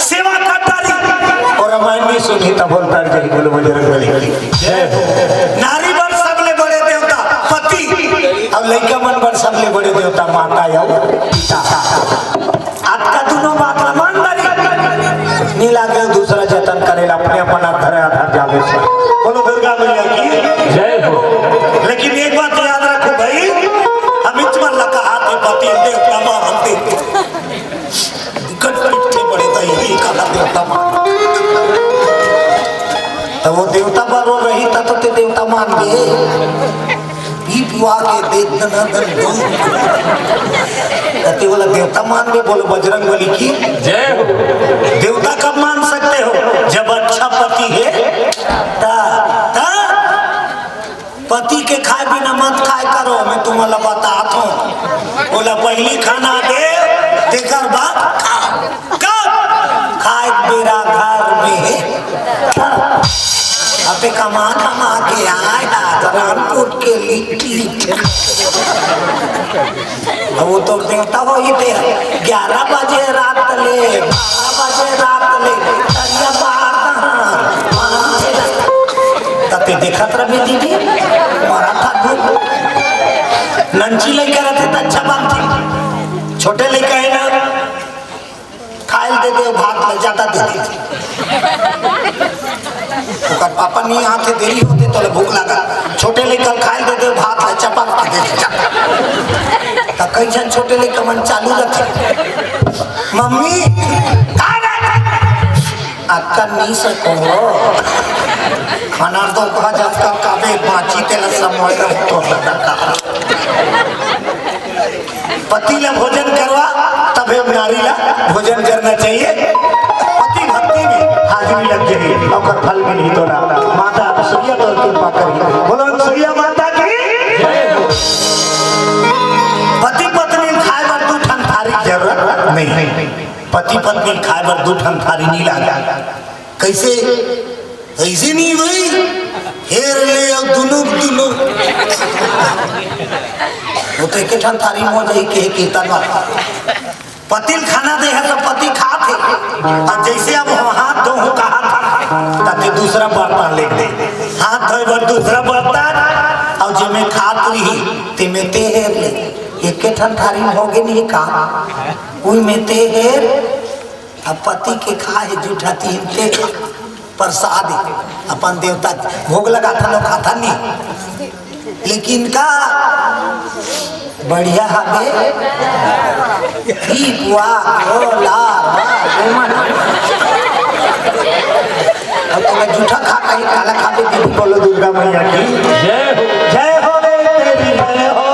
सेवा कर डारी अउ रामायण नइ सुनही तभो ल तारी जाही। बोलो बजरंग बली की जय हो। नारी बर सबले बड़े देवता पति अउ लइका मन बर सबले बड़े देवता माता अउ पिता। अतका दूनों बात ला मान डारी, नइ लागे दूसरा जतन करे ला, अपने अपन घर आधार जावे से। बोलो दुर्गा मैया की जय हो। लेकिन एक बात याद रखो भाई, हम इच मन ला कहा थे पति देवता मानते, गट पिट्ठे पड़े तो ये काला देवता मान। तो वो देवता बर वो रही, तब तो ते देवता मान गए। पी पुआ के दे दना दन दो। कते वाला देवता मान में बोलो बजरंग बली की जय हो। देवता कब मान सकते हो? जब अच्छा पति हे ता, ता पति के खाए बिना मत खाए करो, मैं तुम्हाला बतात हूँ। बोला पहली खाना दे, तेकर बाद खाओ। कब? खाए बेरा घर में। अबे कमा कमा के आए हा रामपुर के लिट्टी। अब वो तो देवता हो ही थे, ग्यारह बजे रात ले, बारह बजे रात ले, तरिया बाहर कहाँ? तते देखत रहे दीदी, मरा था भूख। नंची लइका रहते त अच्छा बात थी, छोटे लइका हे ना, खाइल दे दे, भात ले जादा दे दे। ओकर पापा नइ आथे, देरी होथे, तोला भूख लागा। छोटे लइका ल खाइल दे दे, भात ले चपक के दे दे, चपक। त कई झन छोटे लइका मन चालू रथे, "मम्मी, का बात?" "अक्का नइ सको हो। खाना तो कहा जात का काबे बाची तेला समय रह तो लगा।" पति ला भोजन करवा, तभे नारी ला भोजन करना चाहिए। पति भक्ति में हाजिरी लग जाही, ओकर फल मिलही तोला। माता अनुसुईया तोर कृपा करही। बोलो अनुसुईया माता की। पति पत्नी खाए बर दू ठन थारी के जरूरत नहीं। पति पत्नी खाए बर दू ठन थारी नइ लागे। कइसे? अइसे नइ भाई, हेर ले अउ दुनों दुनों। वो तो एक ठन थारी में हो जाही, के कीर्तन वाला। पति ल खाना दे हे त पति खात हे, अउ जइसे अब हम हाथ धोहूं कहा था, ताकि दूसरा बर्तन ले दे, हाथ धोए बर दूसरा बर्तन, अउ जेमे खात रही, तेमे ते हेर ले। एक ठन थारी में होगे नहीं का, उही में ते हेर। अब पति के खाए जूठा तीन ते प्रसाद अपन देवता के भोग लगाथन अउ खाथन नहीं। लेकिन का बढ़िया हवे ई पुआ, ओ ला, वाह, ओ मन। अब तो मैं जूठा खा कहीं काला खा के दीदी बोलो दुर्गा मैया की जय हो। जय हो रे तेरी जय हो।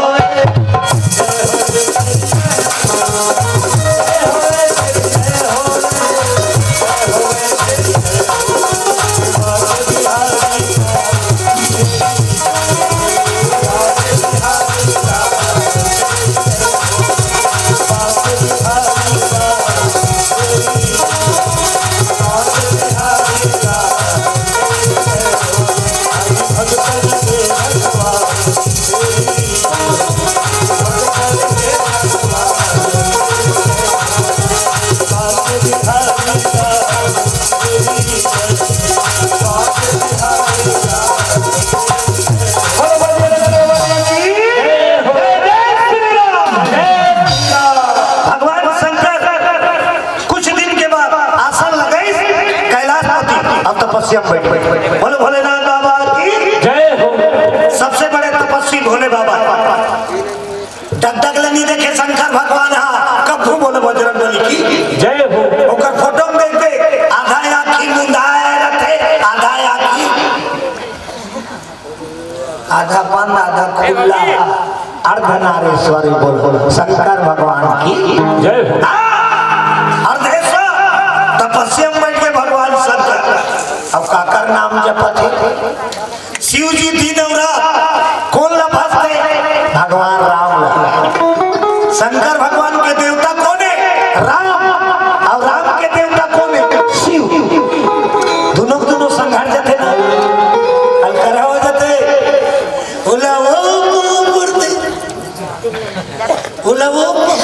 बाबा, डगडग ले नहीं देखे शंकर भगवान हा, कभू बोले बजरंग बली की। जय हो। ओकर फोटो में देख दे, आधा आँखी मुंदाए रथे, आधा आँखी, आधा बंद, आधा खुला, अर्धनारीश्वरी बोल, बोल, शंकर भगवान की। जय हो। हाँ, अर्धेश्वर, तपस्या में बैठ के भगवान शंकर, अब काकर नाम जपत हे? शिव जी दिन अउ रात कोन ला भजथे? भगवान राम ला। शंकर भगवान के देवता कोन हे? राम। अउ राम के देवता कोन हे? शिव। दुनों के दुनों संघर जथे ना, अलकरहा हो जथे। ओला वो पाँव परथे, ओला वो पाँव।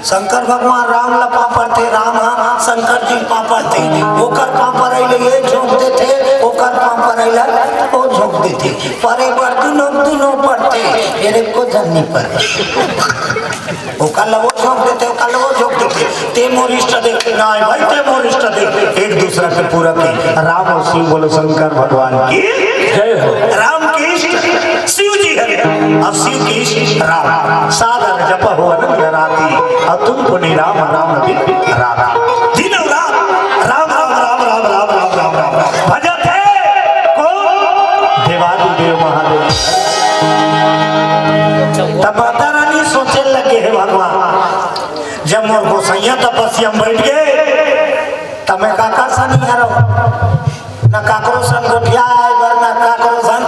शंकर भगवान राम ला पाँव परथे, राम हा शंकर जी पाँव परथे, ओकर पाँव परई ले ये झोंक देथे, ओकर पाँव परई ला वो झोंक देथे। परे बर दुनों, दुनों परथे, फेर एको झन नी परे। ओकर ला वो झोंक देथे, ओकर ला वो झोंक देथे। ते मोर इष्ट देव, नहीं भाई, ते मोर इष्ट देव। एक दूसरा के पूरा के। राम अउ शिव बोलो शंकर भगवान की। जय हो। राम के इष्ट शिव जी हरे, अउ शिव के इष्ट राम। सादर जपहु अनंत राति, अउ तुम पुनि राम नाम दिन राति। दिन अउ रात राम, राम, राम। भजत हे कोन? देवादिदेव महादेव। तब माता रानी सोचे लगे, हे भगवान, जब मोर गोसैया तपस्या में बैठ गे, तब मैं काकर संग निहारव? ना काकरो संग गोठियाय बर, ना काकरो संग।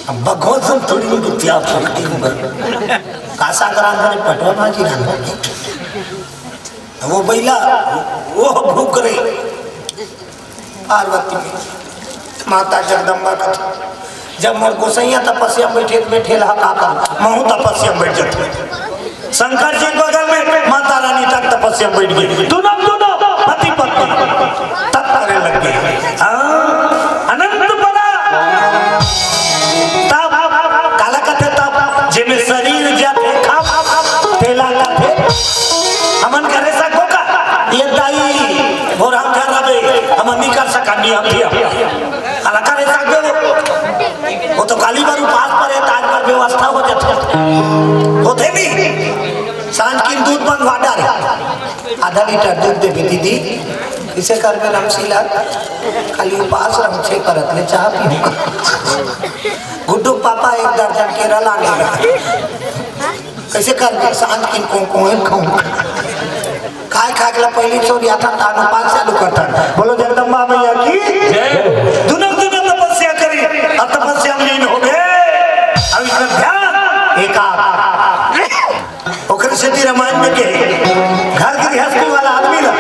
अब भगवान संग थोड़ी गोठियाय सकती हूँ बर। का सागरान करे पटवा भाजी रांधो। वो बइला, वो भूख रही। पार्वती माता जगदम्बा कथे, जब मोर गोसैया तपस्या में बैठे, त बैठे ला का करूं? महूं तपस्या में बैठ जाते। शंकर जी बगल में, माता रानी तक तपस्या में बैठ गई। दुनों, दुनों पति पत्नी तप करे लग गए। हाँ, अनंत पदा तप, काला कथे तप, जेमे शरीर जाथे खप, तेला कथे। हमन करे सकबो का? ये दाई, भोरहा घर रबे, हमन नी कर सकन, नी हम भी हम। अलग करे सकबे वो। वो तो काली बार उपास पर है, ताज पर व्यवस्था हो जाता। होथे नी? सांझ किन दूध मंगवा डारे। आधा लीटर दूध देबे दीदी, कइसे करबे रमशीला? खाली उपास रमछे करत ले चाह पीहूं। गुड्डू पापा एक दर्जन केरा लाने ला। कइसे करबे? सांझ किन कों कों खाऊं। खाए खाए के ला पहली चोरी आता तान उपास चालू करता। बोलो जगदम्बा मैया की। जय। दुनों, दुनों तपस्या करी, अउ तपस्या में लीन हो गए। अब इनका ध्यान एकाग्र। ओकरे सेती रामायण में कहे, घर गृहस्थी वाला आदमी ला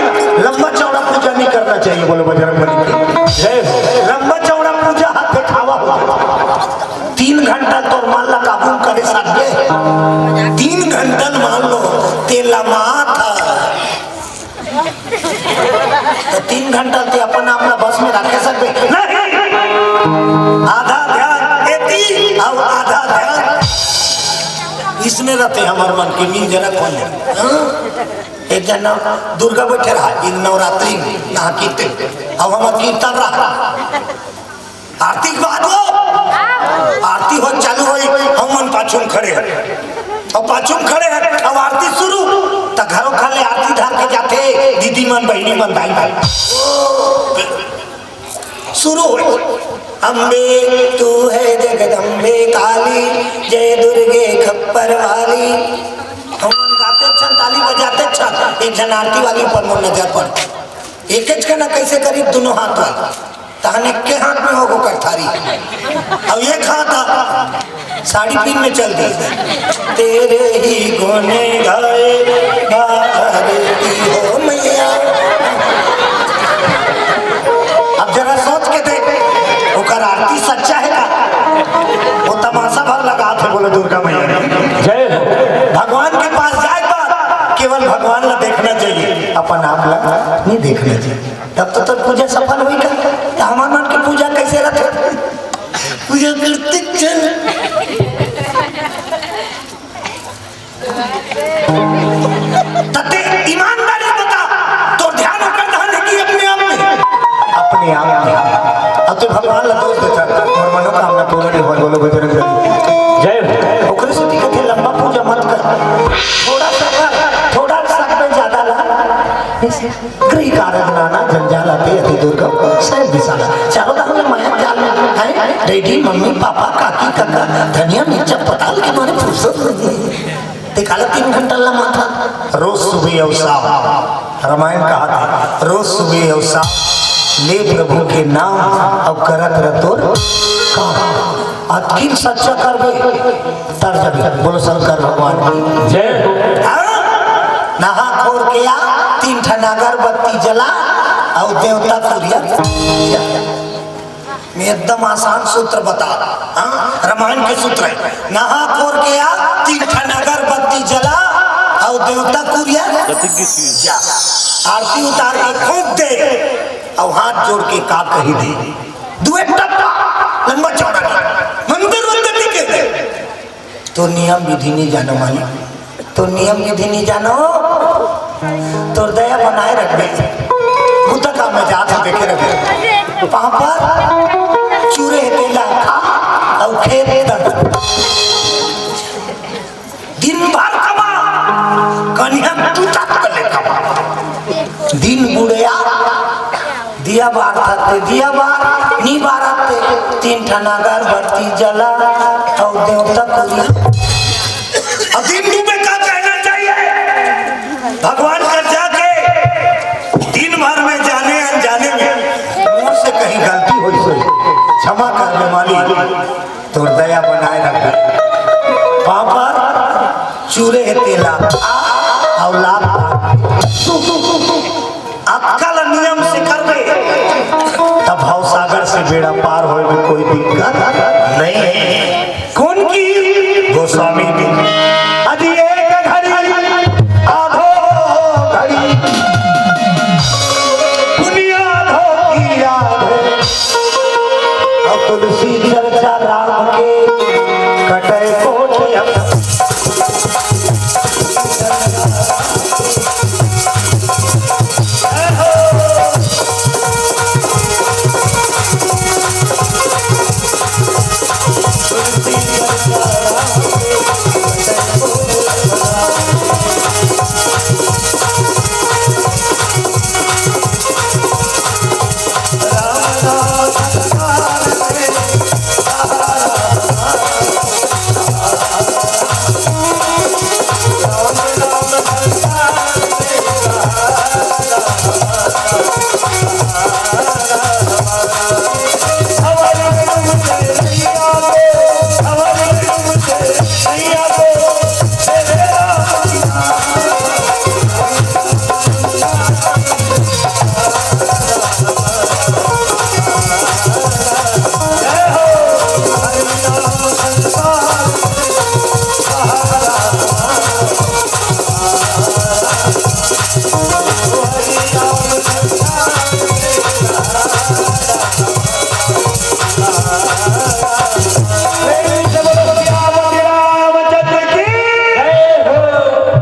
लंबा चौड़ा पूजा नहीं करना चाहिए। बोलो बजरंग बली की जय। लंबा चौड़ा पूजा हाथ दिखावा हो। तीन घंटा तोर मन ला काबू करे सकबे, तीन घंटा मान लो, तेला माथा तो तीन घंटा ते अपन आप ला बस में रखे सकबे? नहीं। आधा ध्यान एती अउ आधा ध्यान इसमें रथे। हमर मन के मीन जरा कौन है? हाँ? एक जन दुर्गा बैठे रहा, इन नवरात्रि में नहा कीर्तन, अब हमर कीर्तन रहा। आरती के बाद वो, आरती हो चालू होई, हमन पाछू में खड़े हन। अउ पाछू में खड़े हन, अब आरती शुरू, त घरो घर ले आरती धर के जाथे, दीदी मन, बहिनी मन, दाई भाई। शुरू होई, अम्बे तू है जगदम्बे काली, जय दुर्गे खप्पर वाली। हमन गाते छन, ताली बजाते छन, एक जन आरती वाली पर मोर नजर पड़। एकेच कना कइसे करी, दुनों हाथ वाला। तहन एक्के हाथ में होगो कटथारी। अब एक हाथ आ, साड़ी पिन में चल दी। तेरे ही गुण गाए भारती हो मैया। अब जरा सोच के देख, ओकर आरती सच्चा है का? वो तमाशा भर लगा थे, बोलो दुर्गा मैया की। जय हो। भगवान के पास जाए के बाद केवल भगवान ला देखना चाहिए, अपन आप ला नहीं देखना चाहिए। तब तो तोर पूजा सफल होई का? त हमर मन के पूजा कइसे रथे? पूजा करते चल। तते ईमानदारी बता, तोर ध्यान ओकर तहन है कि अपने आप में? अपने आप में। अब तो भगवान ला दोष देता, मोर मनोकामना पूरा नहीं होई। बोलो बजरंग बली। जय हो। ओकरे सेती कथे लंबा पूजा मत कर, थोड़ा सा कर, थोड़ा सा कर, ज्यादा ला। गृह कार्य नाना जंजाल आते अति दुर्गम सैल विशाला। चारों धाम में माया जाल में है, डैडी, मम्मी, पापा, काकी, काका, धनिया, मिर्चा, पताल के मारे फुर्सत नहीं है। ते काला तीन घंटा ला माथा, रोज सुबह अउ शाम, रामायण कहाथे, रोज सुबह अउ शाम ले प्रभु के नाम, अउ करत रह तोर काम। अतकिन सच्चा करबे, तर जाबे। बोलो शंकर भगवान की। जय हो। हाँ? नहा खोर के आ, तीन ठन अगरबत्ती जला, अउ देवता कुरिया। मैं एकदम आसान सूत्र बता, हाँ, रामायण के सूत्र है। नहा खोर के आ, तीन ठन अगरबत्ती जला, अउ देवता कुरिया जा। आरती उतार के फूंक दे, अउ हाथ जोड़ के का कही दे, दुए टप्पा लंबा चौड़ा नहीं, मंदिर वंदिर नहीं कहते। तो नियम विधि नहीं जानो मालिक, तो नियम विधि नहीं जानो, तोर दया बनाए रखबे। बुता काम में जात हे, देखे रखबे। पापा चूरे हे तेला खा, अउ खेत दन। दिन भर कमा, कनिहा टूटा तले कमा। दिन बुढ़िया दिया बारथे, दिया बार, नी बारथे, तीन ठन अगरबत्ती जला, अउ देवता कुरिया। अब दिन डूबे का कहना चाहिए? भगवान का जाके दिन भर में जाने अनजाने में मोर से कहीं गलती होइस होही, क्षमा कर दे मालिक, तोर दया बनाए रख। पापा चूरे हे तेला अउ लाभ अतका ल नियम से करबे, तब भवसागर से बेड़ा पार होए में कोई दिक्कत नहीं है। कौन की? गोस्वामी की। अजी एक घड़ी आधो घड़ी, दुनिया आधो की आधो, अउ तुलसी चर्चा राम के, कटे कोट अप-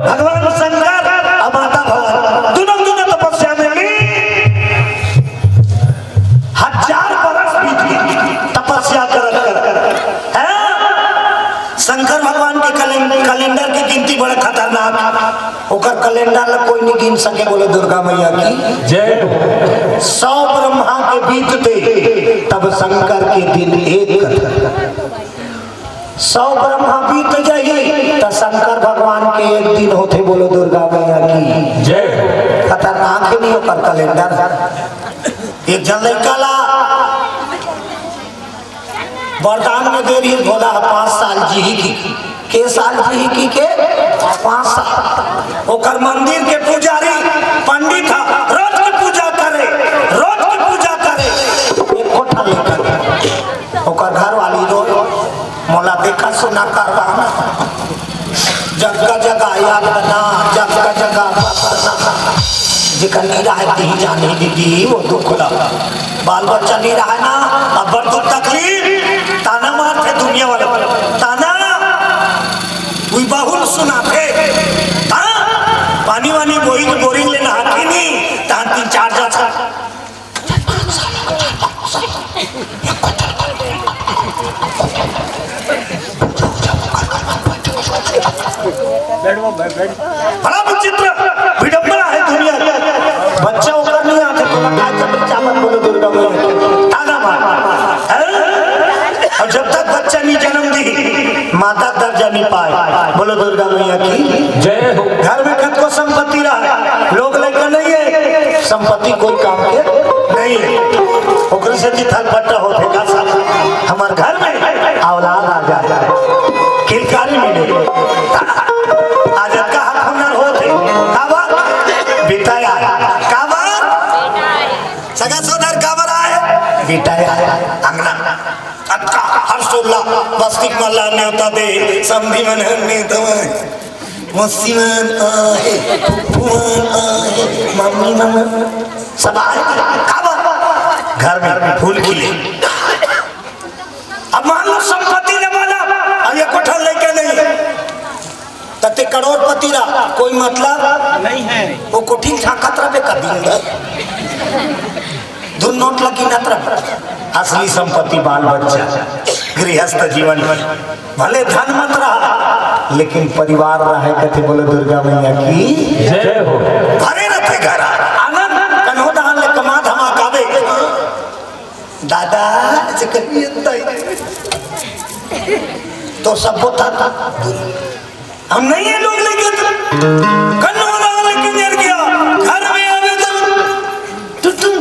भगवान शंकर अउ माता भवन दुनों, दुनों तपस्या में लीन। हजार बरस बीत गे तपस्या करत करत। हैं? शंकर भगवान के कैलें-, कैलेंडर के गिनती बड़ा खतरनाक। ओकर कैलेंडर ला कोई नहीं गिन सके। बोलो दुर्गा मैया की जय। सौ ब्रह्मा के बीतते तब शंकर के दिन एक। सौ ब्रह्मा बीत जाही त शंकर भगवान के एक दिन होथे। बोलो दुर्गा मैया की जय। खतरनाक हे नहीं ओकर कैलेंडर। एक झन लइका ला वरदान में दे रहिस भोला ह पाँच साल जीही की। के साल जीही की के? पाँच साल। ओकर मंदिर के पुजारी पंडित ह, रोज के पूजा करे, रोज के पूजा करे। एक कोठा लेकर ओकर घरवाली रोए, मोला देखा सुना करवाना। जगह जगह याद बना, जगह जगह बसना। जेकर नी राहय तिही जाने दीदी वो दुख ला। बाल बच्चा नी राहय ना, अब्बड़ दुख तकलीफ, ताना मारथे दुनिया वाला। ताना, उई बहू ल सुनाथे। हाँ, पानी वानी बोई के बोरिंग ले नहाथे नी, तहाँ तीन चार जा था। बड़ा विचित्र विडंबना है दुनिया के। बच्चा ओकर नहीं आथे, तो लगा जब बच्चा मत बोलो दुर्गा मैया की। ताना मार। हैं? और जब तक बच्चा नहीं जन्म दी, माता दर्जा नहीं पाए। बोलो दुर्गा मैया की। जय हो। घर में कतको संपत्ति रहा, लोग लइका नहीं है, संपत्ति कोई काम के नहीं है। ओकरे से जी थल पट्टा होथे का साहब, हमार घर में औलाद आ जाए, किलकारी मिले। आज अतका हक हुनर होत हे। काबर? बिटाय आय। काबर? सगा सोदर काबर आय? बिटाय आय। अंगना। अतका हर्षोल्लास, बस्ती के मन ला नेवता दे, समधी मन ह नेवता दे। मौसी मन आहे, फूफू मन आहे, मामी मन सब आहे। काबर? घर में फूल खिले। अब मान लो संपत्ति न बना, अब एको ठन लइका नहीं, त ते करोड़पति रहा, कोई मतलब नहीं है। वो कोठी झांकत रहे कभी नहीं। दो नोट लगी न तरफ। असली संपत्ति बाल बच्चा, गृहस्थ जीवन, भले धन मत रहा, लेकिन परिवार रहे। कथे बोलो दुर्गा मैया की। जय हो। भरे रहते घर आनंद। कन्हो दहान ले कमा धमा काबे, दादा, ऐसे कहिए दाई। तो सबको था, हम नहीं है लोग लेके तो। कन्नो ना लेके जर गया, घर में आवे तो टुटुम।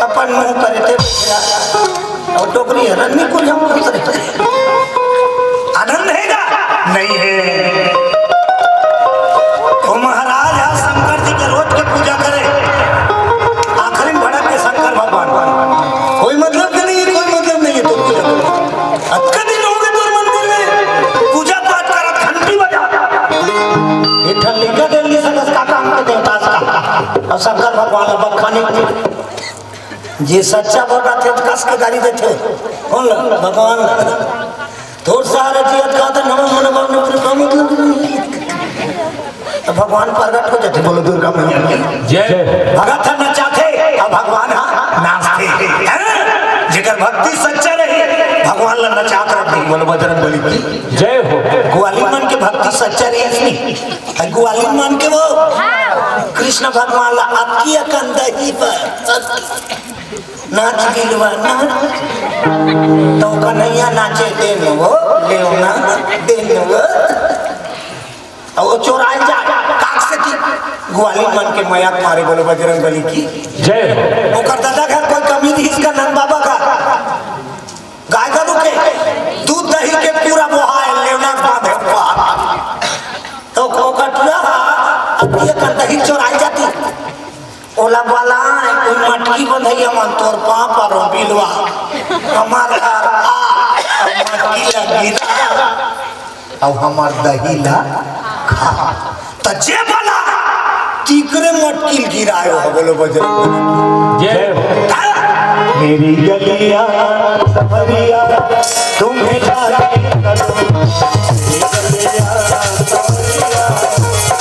अपन मुंह करे थे, और टोकरी है, रजनी कुल हम करते। आनंद है ना? नहीं है। वो महाराज है, शंकर जी के रोज के पूजा करे, आखिरी में भड़क के शंकर भगवान। कोई मतलब के नहीं है, कोई मतलब नहीं है, तो पूजा करो। अतका दिन हो गए तोर मंदिर में पूजा पाठ करत, घंटी बजा। ये ठल्ली का दिल्ली से दस का काम के देवता का। और शंकर भगवान अब खाने के जे सच्चा बोल रहा थे, तो कस के गाली देते। कौन ला? भगवान ला। तोर सहारा जियत का तो नमो नमो नमो नमो मतलब नहीं। तो भगवान प्रगट हो जाते, बोलो दुर्गा मैया की। जय। भगत ह नचाथे, अब भगवान ह नाचथे। हैं? जेकर भक्ति सच्चा रही, भगवान ला नचात रही। बोलो बजरंग बली की। जय हो। ग्वालिन मन के भक्ति सच्चा रही, असली। अउ ग्वालिन मन के वो कृष्ण भगवान ला अतकी अकन दही पर नाच दिलवा नाच। तो कन्हैया नाचे देन वो, लेवना देन वो। अउ वो चोराय जा, काक से की ग्वालिन मन के मया के मारे। बोलो बजरंग बली की। जय हो। ओकर दादा घर कोई कमी नहीं, इसका नंद बाबा का। गाय गरु के दूध दही के पूरा बोहाय, लेवना बांधे पार। तो ओकर टूरा, अब ये कर दही चोराय जाती। ओला बलाय, कोई मटकी बंधइया मन तोर पाँव परो बिलवा। हमार घर आ, मटकी ला गिरा, अउ हमार दही ला खा। त जे बला, तिकरे मटकी ल गिरायो ह, बोलो बजरंग बली की। जय हो। मेरी गलियां संवरिया, तुम्हें जाने करूं। मेरी गलियां संवरिया,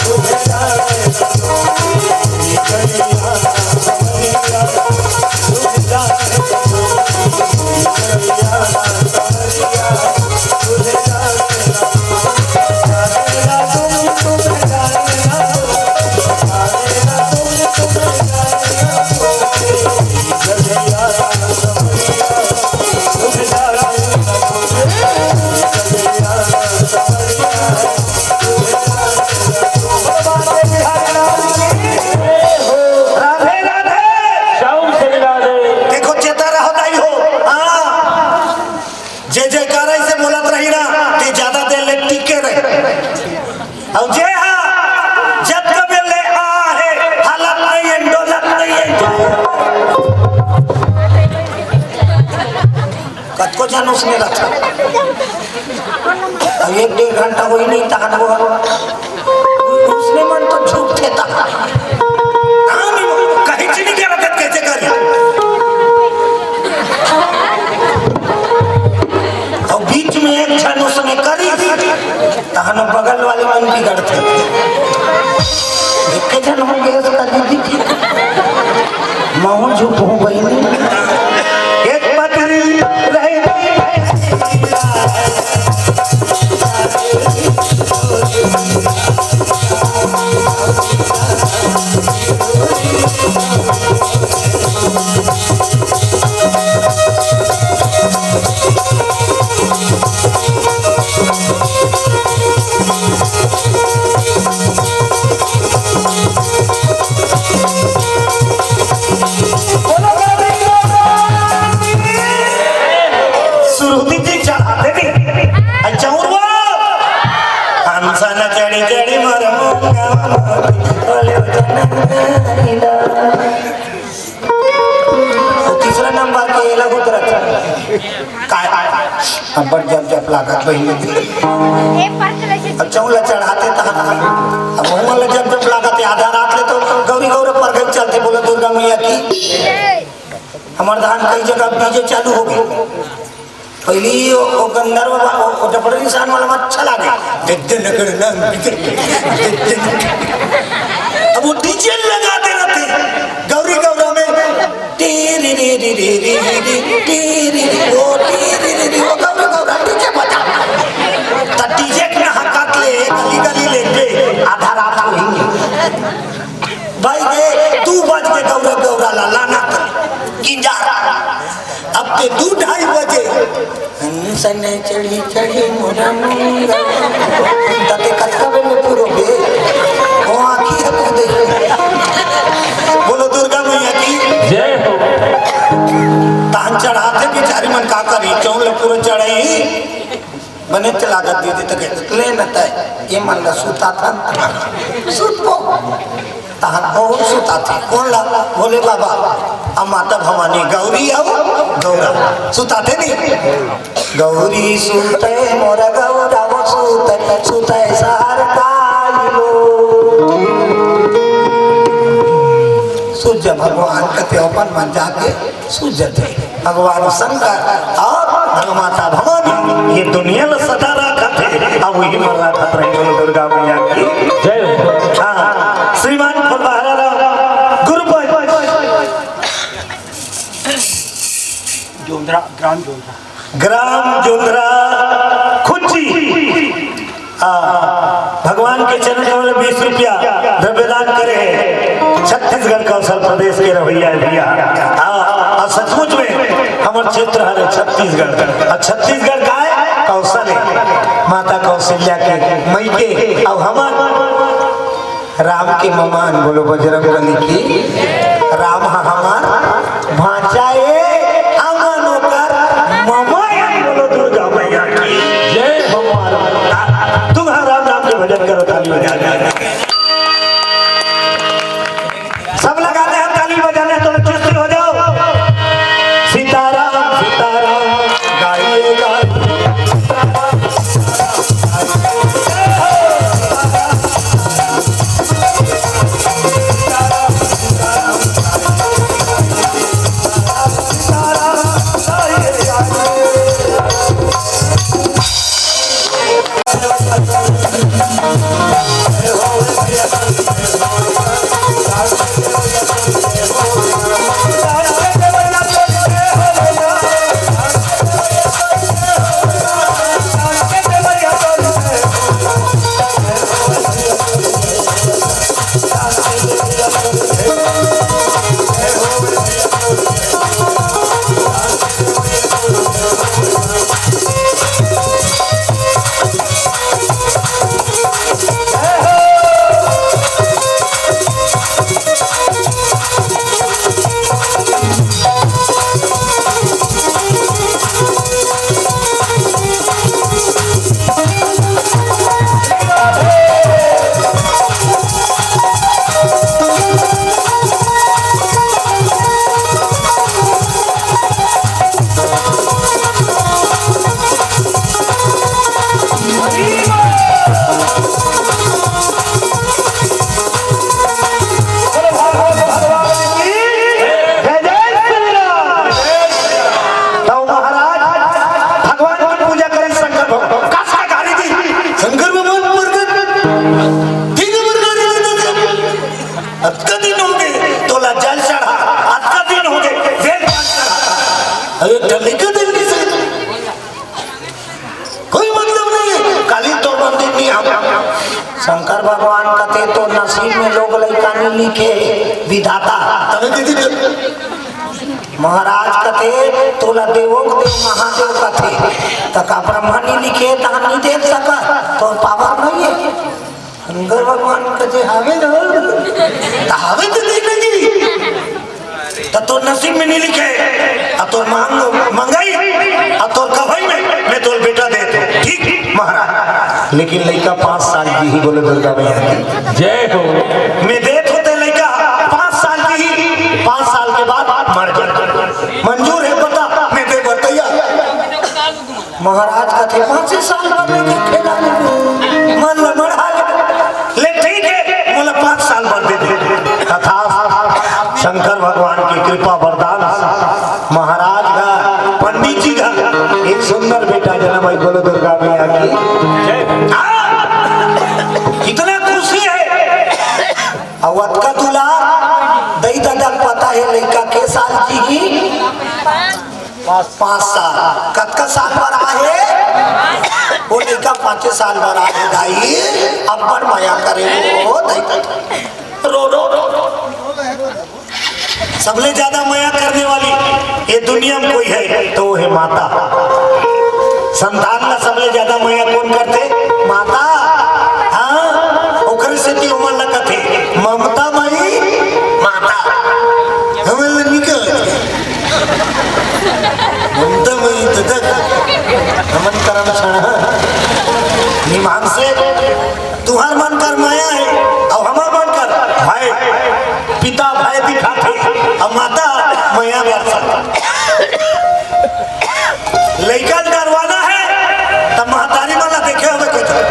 तुम्हें जाने करूं। मेरी गलियां संवरिया, तुम्हें जाने करूं। मेरी गलियां संवरिया, तुम्हें जाने करूं। राधे राधे। श्याम से मिला दे। देखो, चेता रहो दाई हो। हाँ। जे जयकारा से बोलत रही ना, ते ज्यादा देर ले टिके रहे। अउ जे हा, जब तक ले आ है, हालत नहीं है, डोलत नहीं है। कतको जन उसने रखा। अब एक डेढ़ घंटा वही नहीं तहन वो। उसने मन तो झूठ थे तहन। हाँ, नहीं, कहीं चीनी क्या रखत कैसे करी? और बीच में एक जन उसने करी, तहन बगल वाले मन बिगड़ते। एक जन हो गए उसका दीदी। महू झूठ हूँ बहनी। एक पतरी रह गई। अउ तीसरा नंबर के लघु तरथ। काय? अब्बड़ जब जब लागत बहिनी। अब चौला चढ़ाते तहाँ, अब हुआं ले जब जब लागत हे, आधा रात ले तो गौरी गौरा परघई चलथे, बोलो दुर्गा मैया की। हमर धान कई जगह डीजे चालू हो गे। पहिली वो, वो गंधर्व वा-, वो, वो डपड़री साँड़ वाला म अच्छा लागे। दिद्दन गड़नम, दिद्दन, दिद्दन। अब वो डीजे लगा दे रथे गौरी गौरा में। टीरी री री री री री, टीरी री, वो टीरी री री, वो गौरी गौरा डीजे बजा। त डीजे के ना हकात ले, गली गली ले के आधा रात होही। भाई गे, दू बज गे गौरा गौरा ला लाना त किंजार। अब ते दू ढाई बजे। हंस ने चढ़ी चढ़ी मोरा मूंगा। तते कतका बेर में पूरो बे? वो आँखी है तू देख। बोलो दुर्गा मैया की। जय हो। तहन चढ़ाथे बिचारी मन का करी, चौल पूरा चढ़ई। बने त लागत दीदी त कहत, "ले न तय, ये मन ल सुता था, सुत पो।" तहन ओहू सुता थे। कोन ला? भोले बाबा। अब माता भवानी गौरी अउ गौरा सुता थे नी। गौरी सुते मोर गौरा वो सुते, सुते सहर काई लो। सूर्य भगवान कते अपन मन जाके सूत जथे। भगवान शंकर अउ माता भवानी ये दुनिया ल सदा राखत हे, अउ वही मन राखत रही। बोलो दुर्गा मैया की जय हो। हाँ, श्रीमान फुलबहरा राव, गुरुपंच। जोंधरा, ग्राम जोंधरा। ग्राम जोंधरा खुच्ची। हाँ, भगवान के चरण कमल में बीस रुपया द्रव्यदान करे हे छत्तीसगढ़ कौशल प्रदेश के रवैया हे भैया। हाँ, अउ सचमुच में हमर क्षेत्र हरे छत्तीसगढ़, अउ छत्तीसगढ़ का हे? कौशल हे, माता कौशल्या के मइके, अउ हमर राम के ममान, बोलो बजरंग बली की। राम ह हमर भांचा ए, हमन ओकर ममा ए, बोलो दुर्गा मैया की। जय हो माता। तुम ह राम नाम के भजन करो, ताली बजा दे। सब लगाते हैं ताली बजाने, थोड़ा चुस्ती हो जाओ। सीताराम सीताराम गाइए गाइए। जय जय श्री राम। तब महाराज भगवान की पूजा करें शंकर भगवान। का सरकारी जी? शंकर भगवान प्रकट। दिन भर गाड़ी देते थे। अतका दिन हो गए, तोला जल चढ़ा, अतका दिन हो गए, बेल पान चढ़ा। अरे, टल्ली का दिन नहीं सही। कोई मतलब नहीं है, काली तोर मंदिर नहीं हम। शंकर भगवान कथे, "तोर नसीब में लोग लइका नहीं लिखे, विधाता।" तभी दीदी, महाराज कथे, "तोला देवों के देव महादेव कथे, त का ब्रह्मा नहीं लिखे, तहां नहीं देख सका, तोर पावर नहीं है।" शंकर भगवान कथे, "हावे ना, त हावे तो दे नहीं।" त तोर नसीब में नहीं लिखे, अउ तोर मांग, मंगई, अउ तोर कवई में, मैं तोर बेटा दे दूं। ठीक महाराज, लेकिन लइका पाँच साल जीही, बोलो दुर्गा मैया की। जय हो। मैं देत हों ते लइका पाँच साल जीही, पाँच साल के बाद मर जाही। मंजूर हे? बता, मैं दे बर तैयार। महाराज कथे, "पाँचे साल बर दे दे, खेला मन ल बढ़ा ले।" ले, ठीक हे, मोला पाँच साल बर दे दे। तथास्तु। शंकर भगवान के कृपा वरदान, महाराज का, पंडित जी का एक सुंदर बेटा जनम हे। बोलो दुर्गा मैया की। जय। हाँ, कितना खुशी हे। अउ अतका दुलार, दई ददा ल पता हे लइका के साल जीही? पाँच साल। कतका साल बर आहे? वो लइका पाँचे साल बर आहे दाई, अब्बड़ मया करे वो दाई। रो, रो, रो, रो। सबले ज्यादा मया करने वाली ये दुनिया में कोई हे, तो वो हे माता। संतान ला सबले ज्यादा मया कोन करथे? माता। हाँ, ओकरे सेती ओमन ला कथे, "ममता मई माता।" हमन ला नइ कहय। ममता मई तो देख, हमन करम छाड़ा। निमान से तुहर मन कर मया हे, अउ हमर मन कर भय, पिता भय दिखाथे, अउ माता मया बरसाथे। लइका ल डरवाना हे, त महतारी मन ला देखे होबे कहिथे,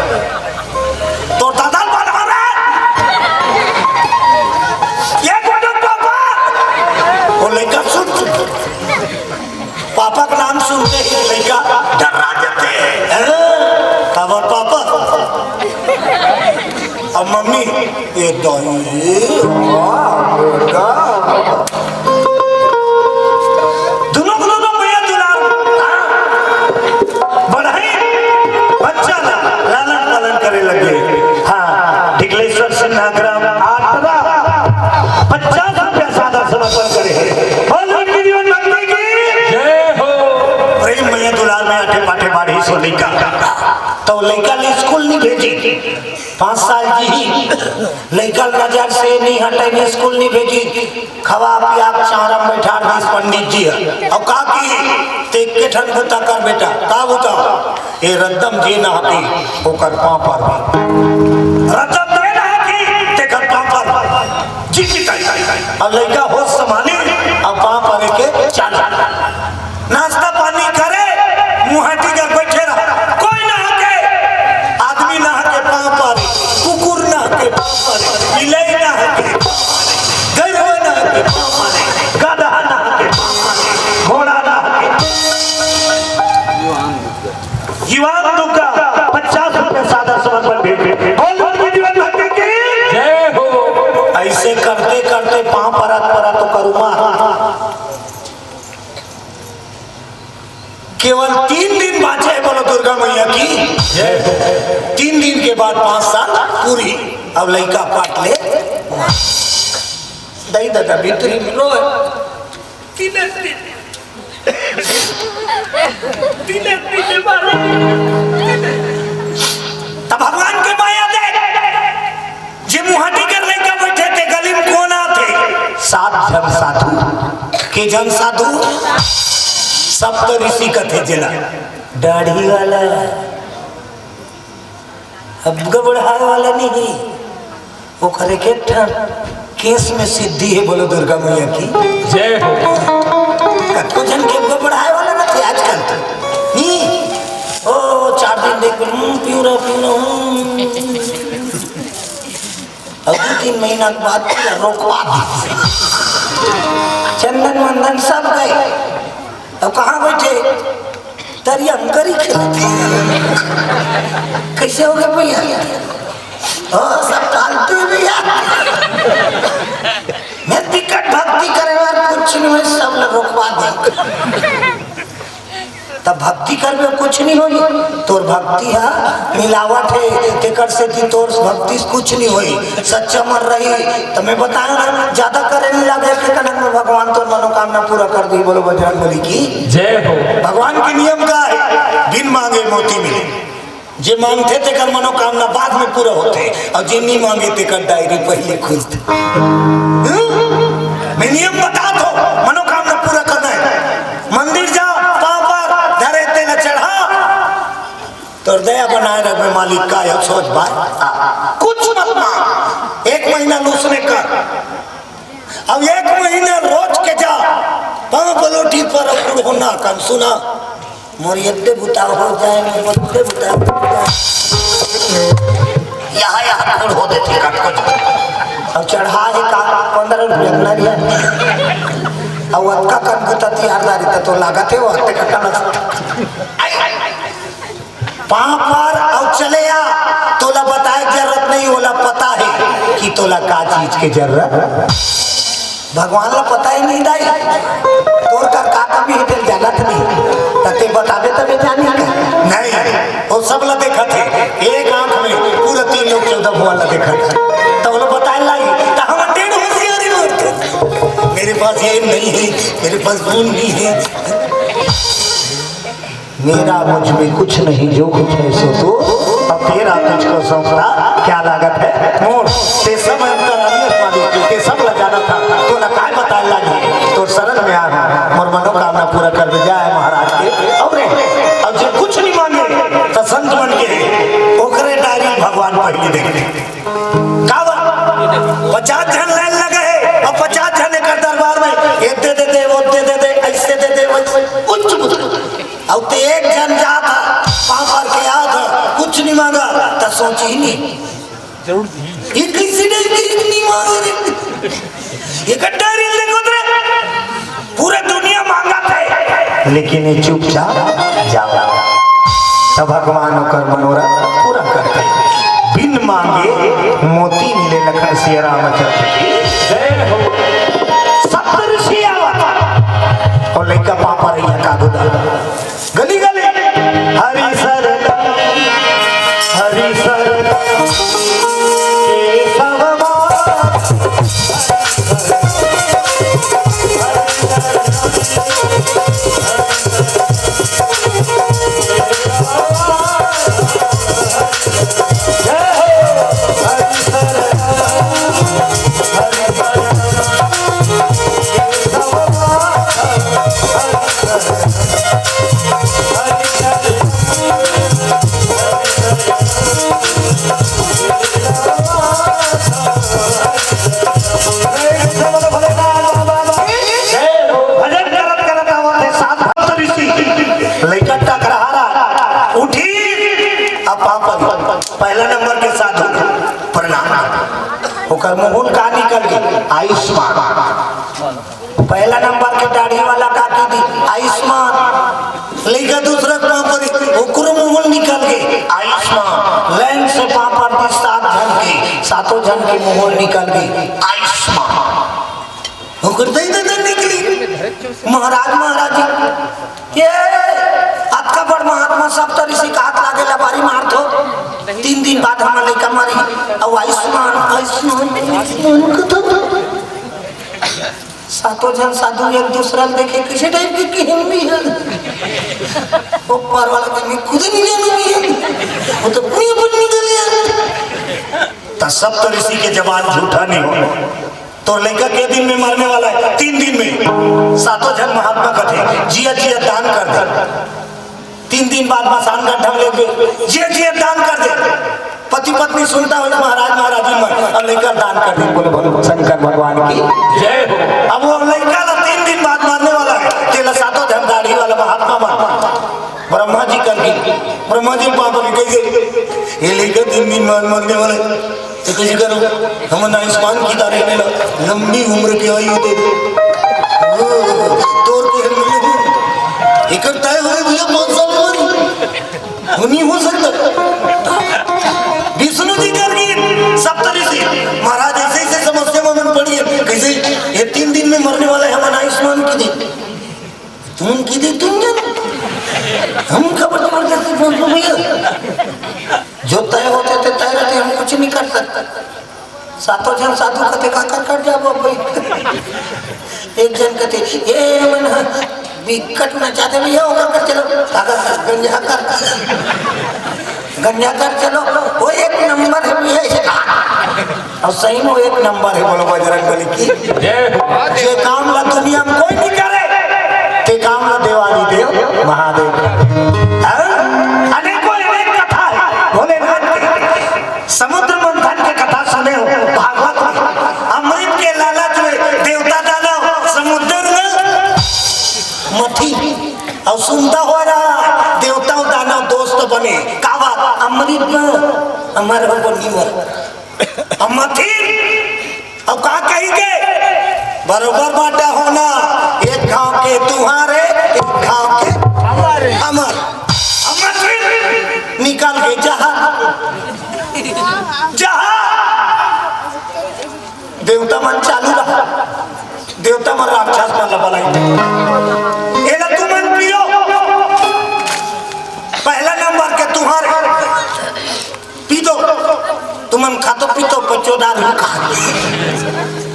"तोर दादा ल बना रहा है, ये कोन पापा?" वो लइका सुन, सुन। पापा के नाम सुनते ही लइका डर्रा जाथे। हैं? काबर पापा? अउ मम्मी, "ए दाई, वाह बेटा।" दुनों, दुनों मया दुलार, हाँ? बढ़ई बच्चा ला लालन पालन करे लगे। हाँ, डिकलेश्वर सिन्हा ग्राम आटरा पचास रुपया सादा समर्पण करे हे। बोल वीर जीवन भक्ति की जय हो। प्रेम मया दुलार में आटे पाटे बाढ़ी सो लइका। त लइका ल स्कूल नइ भेजी, पाँच साल जीही, लइका ल नजर से नइ हटय, स्कूल नइ भेजी। खवा पिया के चारा में बैठा दिस पंडित जी ह। अउ का किही? ते एके ठन बूता कर बेटा। का बूता? ए रद्दा म जे नहाथे, ओकर पाँव परबे। रद्दा म जे नहाथे, तेकर पाँव परबे। जी, जी, ताई, ताई, ताई। अउ लइका होश संभाली, अउ पाँव परे के चालू। नाश्ता पानी करे, मुहाटी कर बैठे रहा। कोई नहाथे, आदमी नहाथे पाँव परे, कुकुर नहाथे पाँव परे, बिलई नहाथे पाँव परे, गरुवा नहाथे पाँव परे, गदहा नहाथे पाँव परे, घोड़ा नहाथे। जीवान दुग्गा पचास रुपया सादा समर्पण भेंट। बोल बोल जीवन भक्ति की जय हो। अइसे करते करते पाँव परत परत ओकर उमर केवल तीन दिन बाँचे हे, बोलो दुर्गा मैया की। जय हो। तीन दिन के बाद पाँच साल पूरी। अब लइका पाट ले, दई ददा भीतरी में रोय। तीन दिन, तीन दिन बारे। तब भगवान के मया दे। जे मुहाटी कर लइका बइठे ते गली म कोन आथे? सात झन साधु। के झन साधु? सप्त ऋषि कथे जेला। दाढ़ी वाला, अब बुढ़ाए वाला नहीं, ओखर एक एक ठन केस में सिद्धि हे। बोलो दुर्गा मैया की। जय हो। कतको झन के बुढ़ाए वाला रथे आजकल तो। नहीं, ओ चार दिन देख, "हम्म, पीऊ रहा, पीऊ रहा, हम्म।" अब दू तीन महीना के बाद पूरा रोकवा दी। चंदन वंदन सब गए। अब कहाँ बैठे? तरिया म करी खेलत हे। कैसे हो गए भैया? ओ, सब फालतू हे भैया। मैं बिकट भक्ति करे वाला कुछ नहीं, मैं सब ला रोकवा दे। तब भक्ति करबे, कुछ नहीं होही। तोर भक्ति हा मिलावट हे, तेकर सेती तोर भक्ति से कुछ नहीं होही। सच्चा मन रही, त मैं बताया ना, ज्यादा करे नहीं लागे, के कनक में भगवान तोर मनोकामना पूरा कर दी। बोलो बजरंग बली की जय हो। भगवान के नियम का हे, बिन मांगे मोती मिले। जे मांगथे तेकर मनोकामना बाद में पूरा होथे, अउ जे नहीं मांगे तेकर डायरी पहले खुलथे। हम्म? मैं नियम बतात हों, मनोकामना पूरा करना हे। मंदिर जा, पाँव पर धरे तेला चढ़ा, तो दया बनाए रखबे मालिक, का हे सोच बात। कुछ मत मांग, एक महीना लूसने कर। अब एक महीना रोज के जा, पांव पलोठी पर अउ बूढ़ो ना कन सुना, मोर एते बुता हो जाए, मोर एते बुता हो जाए। यहाँ, यहाँ खड़ हो देथे कटकट। अब चढ़ा हे का, पंद्रह रुपया के लग गया। अब अतका कन के ततियार दारी त तो लागत हे, वो अतका कन। पांव पर अउ चले आ, तोला बताए के जरूरत नहीं, ओला पता हे कि तोला का चीज के जरूरत। भगवान ला पता ही नहीं दाई, तोर कर का कमी हे, तेल जानत नहीं, त ते बताबे तबे जानी का। नहीं, वो सब ला देखत हे, एक आंख में पूरा तीन लोग चौदह भुवन ला देखत हे, त वो लोग बताए लाई, त हम टेढ़ होशियारी मारते। मेरे पास ये नहीं है, मेरे पास वो नहीं है। मेरा मुझ में कुछ नहीं, जो कुछ है सो तू, अब तेरा तुझको सौंपता क्या लागत है मोर। ते सब अंतरात्मा मालिक, ते सब ला जानत हस, तोला काय बताए लागी, तोर शरण में आ हूँ, मोर मनोकामना पूरा कर दे, जय महाराज के। अउ रे, अउ जे कुछ नहीं मांगे, त संत मन के, ओकरे डायरी भगवान पहली देख ले। का बा? पचास झन लाइन लगे हे, अउ पचास झन एकर दरबार में, ये दे दे दे, वो दे दे दे, ऐसे दे दे, वैसे, कुछ कुछ। अउ ते एक झन जात ह, पांव पर के आत ह, कुछ नहीं मांगा, त सोच ही नहीं। जरूर दी। ये कैसे नहीं, नहीं मांग रे? ये गद्दारी देखो तो रे, पूरा दुनिया मांगत हे, लेकिन ये चुपचाप जावत हे। त भगवान ओकर मनोरथ पूरा करथे। बिन मांगे मोती मिले, लखन सिया रामचंद्र की जय हो। सप्तऋषि आवत हे अउ लइका पांव परइया का गुदा। गली गली हरि शरणम, हरि शरणम, केशव माधव। भजन करत करत आवत हे साधु ऋषि, लइका टकरहा रहा, उठी, अब पांव परी, पहला नंबर के साधु प्रणाम। ओकर मुंह का निकल गे, आयुष्मान। पहला नंबर के दाढ़ी वाला का की दी, आयुष्मान। लइका दूसरा के पांव परी, ओकरो मुंह निकल गे, आयुष्मान। लाइन से पांव पर दी सात झन के, सातों झन के मुंह निकल गे, आयुष्मान। ओकर दई ददा निकली। महाराज, महाराज जी, ये अतका बड़ महात्मा सप्तऋषि के हाथ लागे ला बारी मारथो। तीन दिन बाद हमर लइका मरी, अउ आयुष्मान, आयुष्मान, आयुष्मान कथो। सातों झन साधु एक दूसरा ल देखे, कैसे टाइप के, के हिंदी हे? ऊपर वाला के मैं खुद नहीं जानू भी हे। वो तो अपनी अपन निकल गया। त सप्तऋषि के जबान झूठा नहीं हो। तोर लइका के दिन में मरने वाला हे? तीन दिन में। सातों झन महात्मा कथे, जिया जिया दान कर दे। तीन दिन बाद मसान गड्ढा में लेके, जिया जिया दान कर दे। पति पत्नी सुनता हो, महाराज महाराजी मन, अब लइका दान कर दे। बोले, बोले शंकर भगवान की जय हो। अब वो लइका ला तीन दिन बाद मरने वाला हे, तेला सातों झन दाढ़ी वाला महात्मा मन, ब्रह्मा जी कर दी। ब्रह्मा जी पांव परी, कैसे? ये लइका तीन दिन बाद मरने वाला हे। त कइसे करो? हमन आयुष्मान की दारे में ना, लंबी उम्र की आयु दे दे। ओ, तोर के हम मिले हो। एकर तय होए भैया पाँच साल उम्र। वो नहीं हो सकता। विष्णु जी कर गए सप्तऋषि। महाराज ऐसे ऐसे समस्या में हमन पड़ी है। कैसे? ये तीन दिन में मरने वाला है, हमन आयुष्मान की दे। तुम की दे, तुम जानो। हम खबर जबरदस्ती बोल दो भैया। जो तय होथे ते तय रहिथे, हम कुछ नहीं कर सकते। सातों झन साधु कथे, "काकर कर जाबो भाई?" एक झन कथे, "ए मन ह बिकट नचाथे भैया, ओकर कर चलो।" "काकर कर? गंजा कर, गंजा कर चलो, वो एक नंबर हे भैया।" अउ सही में वो एक नंबर हे, बोलो बजरंग बली की। जय हो। जे काम ला दुनिया में कोई नहीं करे, ते काम ला देवादिदेव महादेव। हाँ? अनेकों अनेक देवता अउ दानव दोस्त बने। का बात? अमृत म अमर हो बनी मर। अमथिन, अब का कही के? बरोबर बांटा होना, एक घांव के तुम्हारे, एक घांव के हमारे। हमर। अमथिन, निकाल के जहां, जहां। देवता मन चालू रहा, देवता मन राक्षस मन ला बलाई। एला तुमन पियो, पहला नंबर के तुम्हारे, पी दो। तुमन खा तो पी तो, पचो डाल कहा।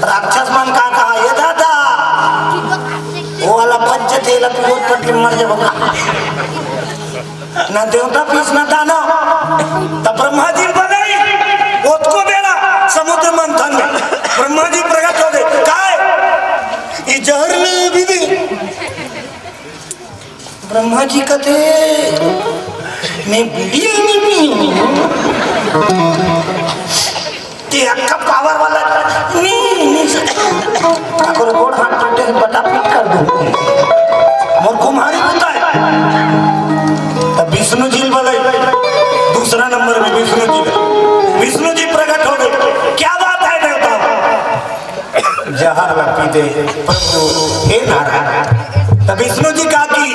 राक्षस मन का कहा, ये दादा, वो वाला पंच थे, ला पियो पट के मर जाबो का। ना देवता पीस ना दानव। तब ब्रह्मा जी बनाई, ओतको बेरा समुद्र मंथन में ब्रह्मा जी प्रकट हो गए। काय? ये जहर ले भी दे। ब्रह्मा जी कहते, मैं बीड़ी नहीं पी। ते अक्का पावर वाला नहीं, नहीं। अगर गोड़ हाथ टूटे हैं, बटा पिट कर दूं। मोर कुम्हारी होता है। तब विष्णु जी बोले, दूसरा नंबर में विष्णु जी, विष्णु जी प्रकट हो गए। क्या बात है देवता? जहर ला पी दे प्रभु, हे नारायण। तब विष्णु जी कहा कि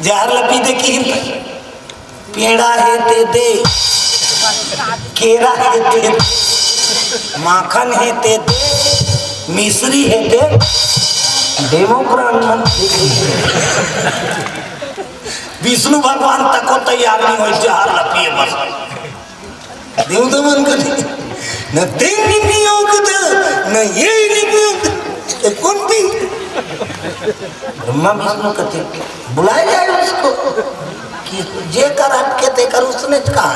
जहर ला पी दे कि पेड़ा हे ते दे, केरा हे ते दे, माखन हे ते दे, मिश्री हे ते, डेमोक्रान मन। विष्णु भगवान तको तैयार नहीं हो जहर ला पिए बस। देवता मन कथे, न तेन नहीं पियो कथे, न ये नहीं पियो कथे। ये कौन पी? ब्रह्मा विष्णु कथे, बुलाया जाए उसको। कि जेकर अटके तेकर उसने कहा,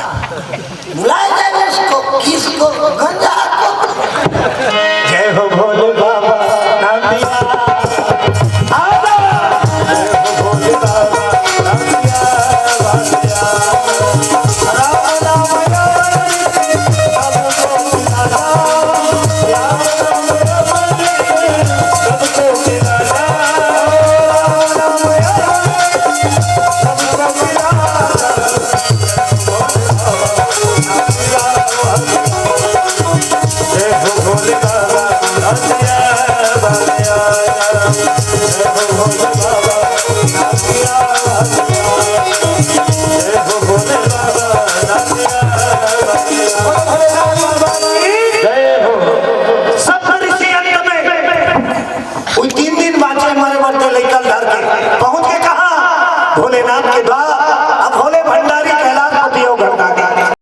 बुलाया जाए उसको। किसको? गंजा को।